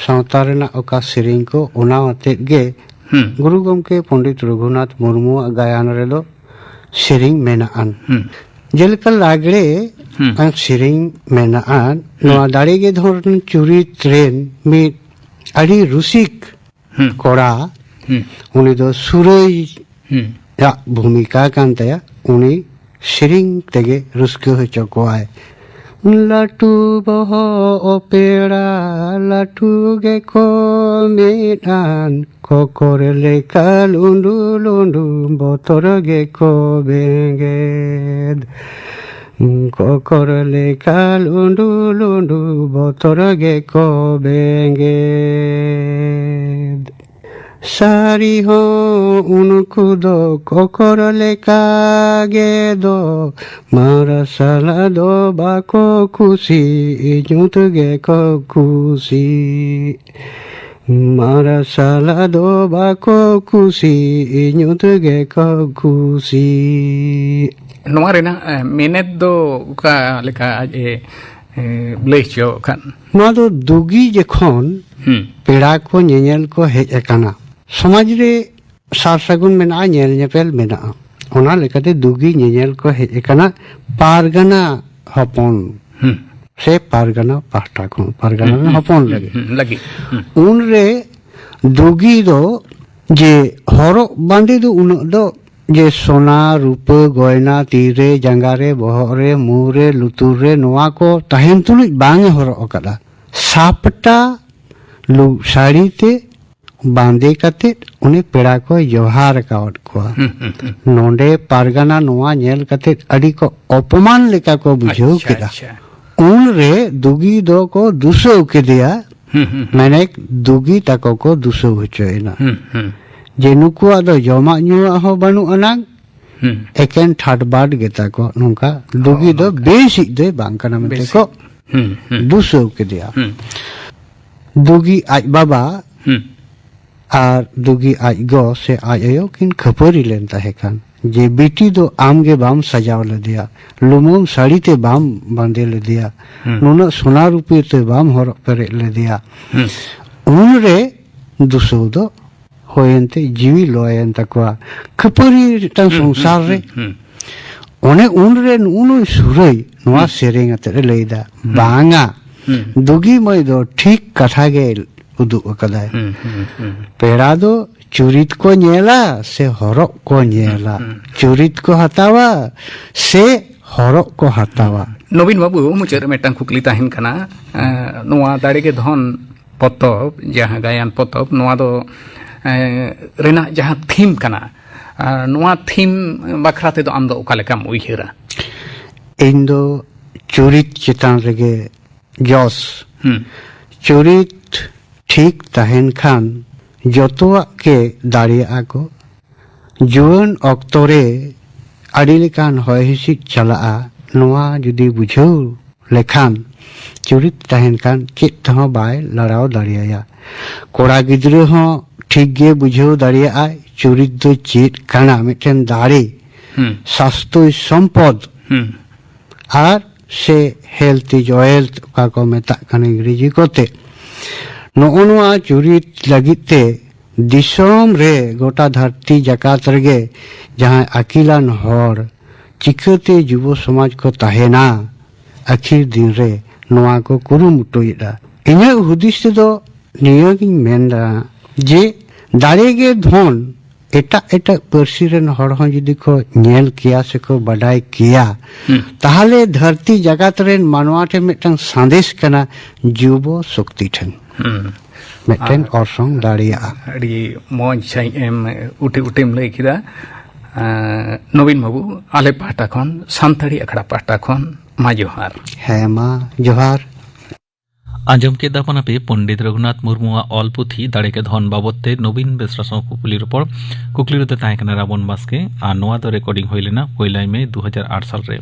ᱥᱟᱶᱛᱟ ᱨᱮᱱᱟᱜ ᱚᱠᱟ ᱥᱮᱨᱮᱧ ᱠᱚ, ᱚᱱᱟ ᱟᱛᱮᱫ ᱜᱮ ᱦᱩᱸ᱾ ᱜᱩᱨᱩ ᱜᱚᱢᱠᱮ ᱯᱚᱱᱰᱤᱛ ᱨᱚᱜᱷᱩᱱᱟᱛᱷ ᱢᱩᱨᱢᱩᱣᱟᱜ ᱜᱟᱭᱟᱱ ᱨᱮᱫᱚ ᱥᱮᱨᱮᱧ ᱢᱮᱱᱟᱜᱼᱟ᱾ ᱦᱩᱸ᱾ ᱡᱮᱞᱮᱠᱟ ᱞᱟᱜᱽᱲᱮ ᱦᱩᱸ᱾ ᱟᱨ ᱥᱮᱨᱮᱧ ᱢᱮᱱᱟᱜᱼᱟ, ᱱᱚᱣᱟ ᱫᱟᱲᱮ ᱜᱮ ᱫᱷᱚᱱ ᱪᱩᱨᱤᱛ ᱨᱮᱱ ᱢᱤᱫ ᱟᱹᱰᱤ ᱨᱩᱥᱤᱠ ᱦᱩᱸ᱾ ᱠᱚᱲᱟ, ᱦᱩᱸ᱾ ᱩᱱᱤ ᱫᱚ ᱥᱩᱨᱟᱹᱭ ᱦᱩᱸ᱾ ᱟᱜ ᱵᱷᱩᱢᱤᱠᱟ ᱠᱟᱱ ᱛᱟᱭᱟ, ᱩᱱᱤ ᱥᱮᱨᱮᱧ ᱛᱮᱜᱮ ᱨᱟᱹᱥᱠᱟᱹ ᱦᱚᱪᱚ ᱠᱚᱣᱟᱭ᱾ ᱞᱟᱹᱴᱩ ᱵᱚᱦᱚᱜ ᱯᱮᱲᱟ ᱞᱟᱹᱴᱩ ᱜᱮᱠᱚ ᱢᱮᱫ ᱟᱱ, ᱠᱚᱠᱚᱨ ᱞᱮᱠᱟ ᱞᱩᱸᱰᱩ ᱞᱩᱸᱰᱩ ᱵᱚᱛᱚᱨ ᱜᱮᱠᱚ ᱵᱮᱸᱜᱮᱫ᱾ ᱠᱚᱠᱚᱨ ᱞᱮᱠᱟ ᱞᱩᱸᱰᱩ ᱞᱩᱸᱰᱩ ᱵᱚᱛᱚᱨ ᱜᱮᱠᱚ ᱵᱮᱸᱜᱮᱫ᱾ ᱥᱟᱹᱨᱤ ᱦᱚᱸ ᱩᱱᱠᱩ ᱫᱚ ᱠᱚᱠᱚᱨ ᱞᱮᱠᱟ ᱜᱮ ᱫᱚ, ᱢᱟᱨᱥᱟᱞ ᱫᱚ ᱵᱟᱠᱚ ᱠᱩᱥᱤ, ᱧᱩᱛ ᱜᱮᱠᱚ ᱠᱩᱥᱤ᱾ ᱢᱟᱨᱥᱟᱞ ᱫᱚ ᱵᱟᱠᱚ ᱠᱩᱥᱤ, ᱧᱩᱛ ᱜᱮᱠᱚ ᱠᱩᱥᱤ᱾ ᱱᱚᱣᱟ ᱨᱮᱱᱟᱜ ᱮ, ᱢᱮᱱᱮᱛ ᱫᱚ ᱚᱠᱟ ᱞᱮᱠᱟ ᱟᱡ ᱮ, ᱮ, ᱞᱟᱹᱭ ᱦᱚᱪᱚ ᱠᱷᱟᱱ? ᱱᱚᱣᱟ ᱫᱚ ᱫᱩᱜᱤ ᱡᱚᱠᱷᱚᱱ ᱦᱩᱸ᱾ ᱯᱮᱲᱟ ᱠᱚ ᱧᱮᱧᱮᱞ ᱠᱚ ᱦᱮᱡ ᱟᱠᱟᱱᱟ, ᱥᱚᱢᱟᱡᱽ ᱨᱮ ᱥᱟᱨ ᱥᱟᱹᱜᱩᱱ ᱢᱮᱱᱟᱜᱼᱟ, ᱧᱮᱞ ᱧᱮᱯᱮᱞ ᱢᱮᱱᱟᱜᱼᱟ, ᱚᱱᱟ ᱞᱮᱠᱟᱛᱮ ᱫᱩᱜᱤ ᱧᱮᱧᱮᱞ ᱠᱚ ᱦᱮᱡ ᱟᱠᱟᱱᱟ ᱯᱟᱨᱜᱟᱱᱟ ᱦᱚᱯᱚᱱ ᱦᱩᱸ᱾ ᱥᱮ ᱯᱟᱨᱜᱟᱱᱟ ᱯᱟᱦᱴᱟ ᱠᱷᱚᱱ, ᱯᱟᱨᱜᱟᱱᱟ ᱨᱮᱱ ᱦᱚᱯᱚᱱ ᱞᱟᱹᱜᱤᱫ᱾ ᱦᱩᱸ, ᱞᱟᱹᱜᱤᱫ᱾ ᱦᱩᱸ᱾ ᱩᱱᱨᱮ ᱫᱩᱜᱤ ᱫᱚ ᱡᱮ ᱦᱚᱨᱚᱜ ᱵᱟᱸᱫᱮ ᱫᱚ ᱩᱱᱟᱹᱜ ᱫᱚ ᱡᱮ ᱥᱚᱱᱟ ᱨᱩᱯᱟᱹ ᱜᱚᱭᱱᱟ ᱛᱤᱨᱮ ᱡᱟᱸᱜᱟ ᱨᱮ ᱵᱚᱦᱚᱜ ᱨᱮ ᱢᱩ ᱨᱮ ᱞᱩᱛᱩᱨ ᱨᱮ ᱱᱚᱣᱟ ᱠᱚ ᱛᱟᱦᱮᱱ ᱛᱩᱞᱩᱡ ᱵᱟᱝ ᱮ ᱦᱚᱨᱚᱜ ᱟᱠᱟᱫᱟ᱾ ᱥᱟᱯᱴᱟ ᱞᱩ- ᱥᱟᱹᱲᱤ ᱛᱮ ᱵᱟᱸᱫᱮ ᱠᱟᱛᱮᱫ ᱩᱱᱤ ᱯᱮᱲᱟ ᱠᱚᱭ ᱡᱚᱦᱟᱨ ᱟᱠᱟᱣᱟᱫ ᱠᱚᱣᱟ᱾ ᱦᱩᱸ, ᱦᱩᱸ, ᱦᱩᱸ᱾ ᱱᱚᱰᱮ ᱯᱟᱨᱜᱟᱱᱟ ᱱᱚᱣᱟ ᱧᱮᱞ ᱠᱟᱛᱮᱫ ᱟᱹᱰᱤ ᱠᱚ ᱚᱯᱚᱢᱟᱱ ᱞᱮᱠᱟ ᱠᱚ ᱵᱩᱡᱷᱟᱹᱣ ᱟᱪᱪᱷᱟ, ᱠᱮᱫᱟ᱾ ᱟᱪᱪᱷᱟ᱾ ᱩᱱᱨᱮ ᱫᱩᱜᱤ ᱫᱚᱠᱚ ᱫᱩᱥᱟᱹᱣ ᱠᱮᱫᱮᱭᱟ ᱦᱩᱸ, ᱦᱩᱸ, ᱦᱩᱸ᱾ ᱢᱟᱱᱮ ᱫᱩᱜᱤ ᱛᱟᱠᱚ ᱠᱚ ᱫᱩᱥᱟᱹᱣ ᱦᱚᱪᱚᱭᱮᱱᱟ᱾ ᱦᱩᱸ, ᱦᱩᱸ᱾ ᱡᱮ ᱱᱩᱠᱩᱣᱟᱜ ᱫᱚ ᱡᱚᱢᱟᱜ ᱧᱩᱣᱟᱜ ᱦᱚᱸ ᱵᱟᱹᱱᱩᱜ ᱟᱱᱟᱝ, ᱦᱩᱸ᱾ ᱮᱠᱮᱱ ᱴᱷᱟᱴ ᱵᱟᱴ ᱜᱮᱛᱟ ᱠᱚ, ᱱᱚᱝᱠᱟ ᱫᱩᱜᱤ ᱦᱚᱸ, ᱫᱚ ᱱᱚᱝᱠᱟ᱾ ᱵᱮᱥᱤᱡ ᱫᱚᱭ ᱵᱟᱝ ᱠᱟᱱᱟ ᱢᱮᱱᱛᱮ ᱵᱮᱥᱤᱡ᱾ ᱠᱚ ᱦᱩᱸ, ᱦᱩᱸ᱾ ᱫᱩᱥᱟᱹᱣ ᱠᱮᱫᱮᱭᱟ᱾ ᱦᱩᱸ᱾ ᱫᱩᱜᱤ ᱟᱡ ᱵᱟᱵᱟ ᱦᱩᱸ᱾ ᱟᱨ ᱫᱩᱜᱤ ᱟᱡ ᱜᱚ ᱥᱮ ᱟᱡ ᱟᱭᱳ ᱠᱤᱱ ᱠᱷᱟᱹᱯᱟᱹᱨᱤ ᱞᱮᱱ ᱛᱟᱦᱮᱸ ᱠᱟᱱ, ᱡᱮ ᱵᱤᱴᱤ ᱫᱚ ᱟᱢ ᱜᱮ ᱵᱟᱢ ᱥᱟᱡᱟᱣ ᱞᱮᱫᱮᱭᱟ, ᱞᱩᱢᱟᱹᱝ ᱥᱟᱹᱲᱤ ᱛᱮ ᱵᱟᱢ ᱵᱟᱸᱫᱮ ᱞᱮᱫᱮᱭᱟ, ᱦᱩᱸ᱾ ᱱᱩᱱᱟᱹᱜ ᱥᱚᱱᱟ ᱨᱩᱯᱤ ᱛᱮ ᱵᱟᱢ ᱦᱚᱨᱚᱜ ᱯᱮᱨᱮᱡ ᱞᱮᱫᱮᱭᱟ᱾ ᱦᱩᱸ᱾ ᱩᱱᱨᱮ ᱫᱩᱥᱟᱹᱣ ᱫᱚ ᱦᱩᱭᱮᱱ ᱛᱮ ᱡᱤᱣᱤ ᱞᱚᱭᱮᱱ ᱛᱟᱠᱚᱣᱟ᱾ ᱠᱷᱟᱹᱯᱟᱹᱨᱤ ᱢᱤᱫᱴᱟᱝ ᱦᱩᱸ, ᱥᱚᱝᱥᱟᱨ ᱦᱩᱸ, ᱨᱮ᱾ ᱦᱩᱸ, ᱦᱩᱸ᱾ ᱚᱱᱮ ᱩᱱᱨᱮ ᱱᱩᱜᱼᱩ ᱱᱩᱭ ᱥᱩᱨᱟᱹᱭ ᱱᱚᱣᱟ ᱦᱩᱸ᱾ ᱥᱮᱨᱮᱧ ᱟᱛᱮ ᱮ ᱞᱟᱹᱭᱫᱟ, ᱦᱩᱸ᱾ ᱵᱟᱝᱟ, ᱦᱩᱸ᱾ ᱫᱩᱜᱤ ᱢᱟᱹᱭ ᱫᱚ ᱴᱷᱤᱠ ᱠᱟᱛᱷᱟ ᱜᱮ ᱩᱫᱩᱜ ᱟᱠᱟᱫᱟᱭ᱾ ᱦᱩᱸ, ᱦᱩᱸ, ᱦᱩᱸ᱾ ᱯᱮᱲᱟ ᱫᱚ ᱪᱩᱨᱤᱛ ᱠᱚ ᱧᱮᱞᱟ ᱥᱮ ᱦᱚᱨᱚᱜ ᱠᱚ ᱧᱮᱞᱟ? ᱦᱩᱸ, ᱦᱩᱸ᱾ ᱪᱩᱨᱤᱛ ᱠᱚ ᱦᱟᱛᱟᱣᱟ ᱥᱮ ᱦᱚᱨᱚᱜ ᱠᱚ ᱦᱟᱛᱟᱣᱟ? ᱱᱚᱵᱤᱱ ᱵᱟᱹᱵᱩ, ᱢᱩᱪᱟᱹᱫ ᱨᱮ ᱢᱤᱫᱴᱟᱝ ᱠᱩᱠᱞᱤ ᱛᱟᱦᱮᱱ ᱠᱟᱱᱟ᱾ ᱮᱸ, ᱱᱚᱣᱟ ᱫᱟᱲᱮ ᱜᱮ ᱫᱷᱚᱱ ᱯᱚᱛᱚᱵ, ᱡᱟᱦᱟᱸ ᱜᱟᱭᱟᱱ ᱯᱚᱛᱚᱵ, ᱱᱚᱣᱟ ᱫᱚ, ᱮᱸ, ᱨᱮᱱᱟᱜ ᱡᱟᱦᱟᱸ ᱛᱷᱤᱢ ᱠᱟᱱᱟ, ᱟᱨ ᱱᱚᱣᱟ ᱛᱷᱤᱢ ᱵᱟᱠᱷᱨᱟ ᱛᱮᱫᱚ ᱟᱢ ᱫᱚ ᱚᱠᱟ ᱞᱮᱠᱟᱢ ᱩᱭᱦᱟᱹᱨᱟ? ᱤᱧ ᱫᱚ ᱪᱩᱨᱤᱛ ᱪᱮᱛᱟᱱ ᱨᱮᱜᱮ ᱡᱚᱥ᱾ ᱦᱩᱸ᱾ ᱪᱩᱨᱤᱛ ᱴᱷᱤᱠ ᱛᱟᱦᱮᱱ ᱠᱷᱟᱱ ᱡᱚᱛᱚᱣᱟᱜ ᱜᱮ ᱫᱟᱲᱮᱭᱟᱜᱼᱟ ᱠᱚ᱾ ᱡᱩᱣᱟᱹᱱ ᱚᱠᱛᱚ ᱨᱮ ᱟᱹᱰᱤ ᱞᱮᱠᱟᱱ ᱦᱚᱭ ᱦᱤᱸᱥᱤᱫ ᱪᱟᱞᱟᱜᱼᱟ, ᱱᱚᱣᱟ ᱡᱩᱫᱤ ᱵᱩᱡᱷᱟᱹᱣ ᱞᱮᱠᱷᱟᱱ, ᱪᱩᱨᱤᱛ ᱛᱟᱦᱮᱱ ᱠᱷᱟᱱ ᱪᱮᱫ ᱛᱮᱦᱚᱸ ᱵᱟᱭ ᱞᱟᱲᱟᱣ ᱫᱟᱲᱮᱭᱟᱭᱟ᱾ ᱠᱚᱲᱟ ᱜᱤᱫᱽᱨᱟᱹ ᱦᱚᱸ ᱴᱷᱤᱠ ᱜᱮ ᱵᱩᱡᱷᱟᱹᱣ ᱫᱟᱲᱮᱭᱟᱜᱼᱟᱭ ᱪᱩᱨᱤᱛ ᱫᱚ ᱪᱮᱫ ᱠᱟᱱᱟ, ᱢᱤᱫᱴᱮᱱ ᱫᱟᱲᱮ, ᱦᱩᱸ᱾ ᱥᱟᱥᱛᱚᱭ ᱥᱚᱢᱯᱚᱫ᱾ ᱦᱩᱸ᱾ ᱟᱨ ᱥᱮ health is wealth ᱚᱠᱟ ᱠᱚ ᱢᱮᱛᱟᱜ ᱠᱟᱱᱟ ᱤᱝᱨᱮᱡᱤ ᱠᱚᱛᱮ, ᱱᱚᱜᱼᱚ ᱱᱚᱣᱟ ᱪᱩᱨᱤᱛ ᱞᱟᱹᱜᱤᱫ ᱛᱮ ᱫᱤᱥᱚᱢ ᱨᱮ ᱜᱚᱴᱟ ᱫᱷᱟᱹᱨᱛᱤ ᱡᱟᱠᱟᱛ ᱨᱮᱜᱮ ᱡᱟᱦᱟᱸᱭ ᱟᱹᱠᱤᱞᱟᱱ ᱦᱚᱲ ᱪᱤᱠᱟᱹᱛᱮ ᱡᱩᱵᱚ ᱥᱚᱢᱟᱡᱽ ᱠᱚ ᱛᱟᱦᱮᱱᱟ, ᱟᱹᱠᱷᱤᱨ ᱫᱤᱱ ᱨᱮ ᱱᱚᱣᱟ ᱠᱚ ᱠᱩᱨᱩᱢᱩᱴᱩᱭᱮᱫᱟ᱾ ᱤᱧᱟᱹᱜ ᱦᱩᱫᱤᱥ ᱛᱮᱫᱚ ᱱᱤᱭᱟᱹᱜᱤᱧ ᱢᱮᱱᱫᱟ ᱡᱮ ᱫᱟᱲᱮ ᱜᱮ ᱫᱷᱚᱱ, ᱮᱴᱟᱜ ᱮᱴᱟᱜ ᱯᱟᱹᱨᱥᱤ ᱨᱮᱱ ᱦᱚᱲ ᱦᱚᱸ ᱡᱩᱫᱤ ᱠᱚ ᱧᱮᱞ ᱠᱮᱭᱟ ᱥᱮᱠᱚ ᱵᱟᱰᱟᱭ ᱠᱮᱭᱟ, ᱦᱩᱸ᱾ ᱛᱟᱦᱞᱮ ᱫᱷᱟᱹᱨᱛᱤ ᱡᱟᱠᱟᱛ ᱨᱮᱱ ᱢᱟᱱᱣᱟ ᱴᱷᱮᱱ ᱢᱤᱫᱴᱟᱝ ᱥᱟᱸᱫᱮᱥ ᱠᱟᱱᱟ, ᱡᱩᱵᱚ ᱥᱚᱠᱛᱤ ᱴᱷᱮᱱ ᱦᱩᱸ᱾ ᱢᱤᱫᱴᱮᱱ ᱟᱨ ᱚᱨᱥᱚᱝ ᱫᱟᱲᱮᱭᱟᱜᱼᱟ᱾ ᱟᱹᱰᱤ ᱢᱚᱡᱽ ᱥᱟᱺᱦᱤᱡ ᱮᱢ ᱩᱴᱤ ᱩᱴᱤᱢ ᱞᱟᱹᱭ ᱠᱮᱫᱟ᱾ ᱟᱸ, ᱱᱚᱵᱤᱱ ᱵᱟᱹᱵᱩ, ᱟᱞᱮ ᱯᱟᱦᱴᱟ ᱠᱷᱚᱱ, ᱥᱟᱱᱛᱟᱲᱤ ᱟᱠᱷᱲᱟ ᱯᱟᱦᱴᱟ ᱠᱷᱚᱱ, ᱢᱟ ᱡᱚᱦᱟᱨ᱾ ᱦᱮᱸ, ᱢᱟ ᱡᱚᱦᱟᱨ᱾ ᱟᱸᱡᱚᱢ ᱠᱮᱫᱟ ᱵᱚᱱ ᱟᱯᱮ ᱯᱚᱱᱰᱤᱛ ᱨᱚᱜᱷᱩᱱᱟᱛᱷ ᱢᱩᱨᱢᱩᱣᱟᱜ ᱚᱞ ᱯᱩᱛᱷᱤ ᱫᱟᱲᱮ ᱜᱮ ᱫᱷᱚᱱ ᱵᱟᱵᱚᱛ ᱛᱮ ᱱᱚᱵᱤᱱ ᱵᱮᱥᱨᱟ ᱥᱟᱶ ᱠᱩᱠᱞᱤ ᱨᱚᱯᱚᱲ᱾ ᱠᱩᱠᱞᱤ ᱨᱮᱫᱚ ᱛᱟᱦᱮᱸ ᱠᱟᱱᱟ ᱨᱟᱵᱚᱱ ᱵᱟᱥᱠᱮ ᱟᱨ ᱱᱚᱣᱟ ᱫᱚ ᱨᱮᱠᱚᱨᱰᱤᱝ ᱦᱩᱭ ᱞᱮᱱᱟ ᱯᱩᱭᱞᱟᱹᱭ ᱢᱮ ᱫᱩ ᱦᱟᱡᱟᱨ ᱟᱴ ᱥᱟᱞ ᱨᱮ᱾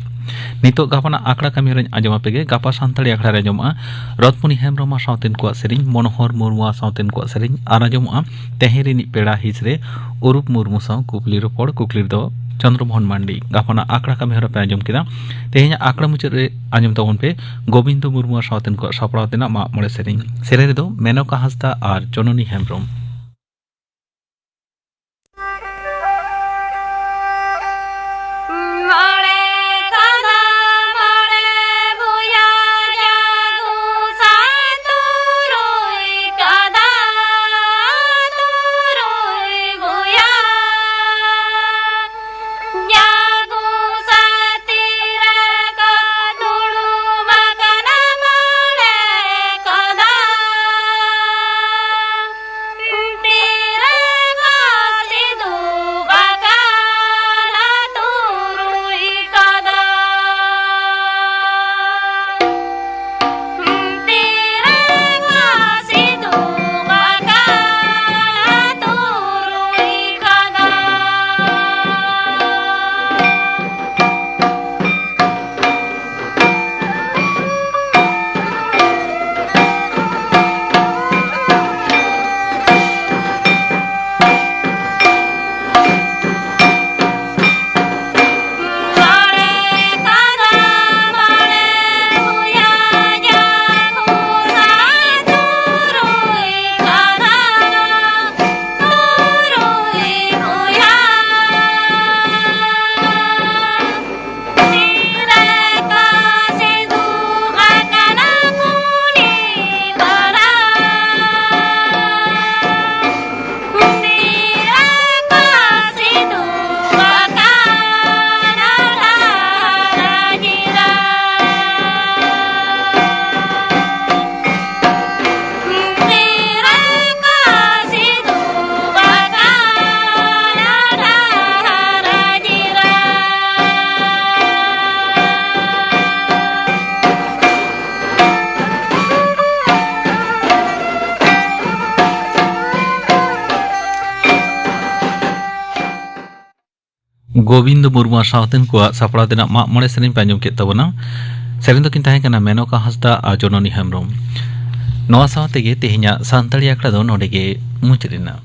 ᱱᱤᱛᱚᱜ ᱜᱟᱯᱟᱱᱟᱜ ᱟᱠᱷᱲᱟ ᱠᱟᱹᱢᱤ ᱦᱚᱨᱟᱧ ᱟᱸᱡᱚᱢ ᱟᱯᱮ ᱜᱮ᱾ ᱜᱟᱯᱟ ᱥᱟᱱᱛᱟᱲᱤ ᱟᱠᱷᱲᱟ ᱨᱮ ᱟᱸᱡᱚᱢᱚᱜᱼᱟ ᱨᱚᱛᱢᱩᱱᱤ ᱦᱮᱢᱵᱨᱚᱢᱟᱜ ᱥᱟᱶᱛᱮᱱ ᱠᱚᱣᱟᱜ ᱥᱮᱨᱮᱧ, ᱢᱚᱱᱳᱦᱚᱨ ᱢᱩᱨᱢᱩᱣᱟᱜ ᱥᱟᱶᱛᱮᱱ ᱠᱚᱣᱟᱜ ᱥᱮᱨᱮᱧ ᱟᱨ ᱟᱸᱡᱚᱢᱚᱜᱼᱟ ᱛᱮᱦᱮᱧ ᱨᱤᱱᱤᱡ ᱯᱮᱲᱟ ᱦᱤᱸᱥ ᱨᱮ ᱚᱨᱩᱯ ᱢᱩᱨᱢᱩ ᱥᱟᱶ ᱠᱩᱠᱞᱤ ᱨᱚᱯᱚᱲ᱾ ᱠᱩᱠᱞᱤ ᱨᱮᱫᱚ ᱪᱚᱱᱫᱨᱚ ᱢᱳᱦᱚᱱ ᱢᱟᱱᱰᱤ᱾ ᱜᱟᱯᱟᱱᱟᱜ ᱟᱠᱷᱲᱟ ᱠᱟᱹᱢᱤ ᱦᱚᱨᱟ ᱯᱮ ᱟᱸᱡᱚᱢ ᱠᱮᱫᱟ᱾ ᱛᱮᱦᱮᱧᱟᱜ ᱟᱠᱷᱲᱟ ᱢᱩᱪᱟᱹᱫ ᱨᱮ ᱟᱸᱡᱚᱢ ᱛᱟᱵᱚᱱ ᱯᱮ ᱜᱳᱵᱤᱱᱫᱚ ᱢᱩᱨᱢᱩᱣᱟᱜ ᱥᱟᱶᱛᱮᱱ ᱠᱚᱣᱟᱜ ᱥᱟᱯᱲᱟᱣ ᱛᱮᱱᱟᱜ ᱢᱟᱜ ᱢᱚᱬᱮ ᱥᱮᱨᱮᱧ᱾ ᱥᱮᱨᱮᱧ ᱨᱮᱫᱚ ᱢᱮᱱᱚᱠᱟ ᱦᱟᱸᱥᱫᱟ ᱟᱨ ᱪᱚᱱᱚᱱᱤ ᱦᱮᱢᱵᱨᱚᱢ᱾ ᱜᱳᱵᱤᱱᱫᱚ ᱢᱩᱨᱢᱩ ᱟᱨ ᱥᱟᱶᱛᱮᱱ ᱠᱚᱣᱟᱜ ᱥᱟᱯᱲᱟᱣ ᱛᱮᱱᱟᱜ ᱢᱟᱜ ᱢᱚᱬᱮ ᱥᱮᱨᱮᱧ ᱯᱮ ᱟᱸᱡᱚᱢ ᱠᱮᱫ ᱛᱟᱵᱚᱱᱟ᱾ ᱥᱮᱨᱮᱧ ᱫᱚᱠᱤᱱ ᱛᱟᱦᱮᱸ ᱠᱟᱱᱟ ᱢᱮᱱᱚᱠᱟ ᱦᱟᱸᱥᱫᱟ ᱟᱨ ᱡᱚᱱᱚᱱᱤ ᱦᱮᱢᱵᱨᱚᱢ᱾ ᱱᱚᱣᱟ ᱥᱟᱶ ᱛᱮᱜᱮ ᱛᱮᱦᱮᱧᱟᱜ ᱥᱟᱱᱛᱟᱲᱤ ᱟᱠᱷᱲᱟ ᱫᱚ ᱱᱚᱰᱮ ᱜᱮ ᱢᱩᱪᱟᱹᱫ ᱮᱱᱟ᱾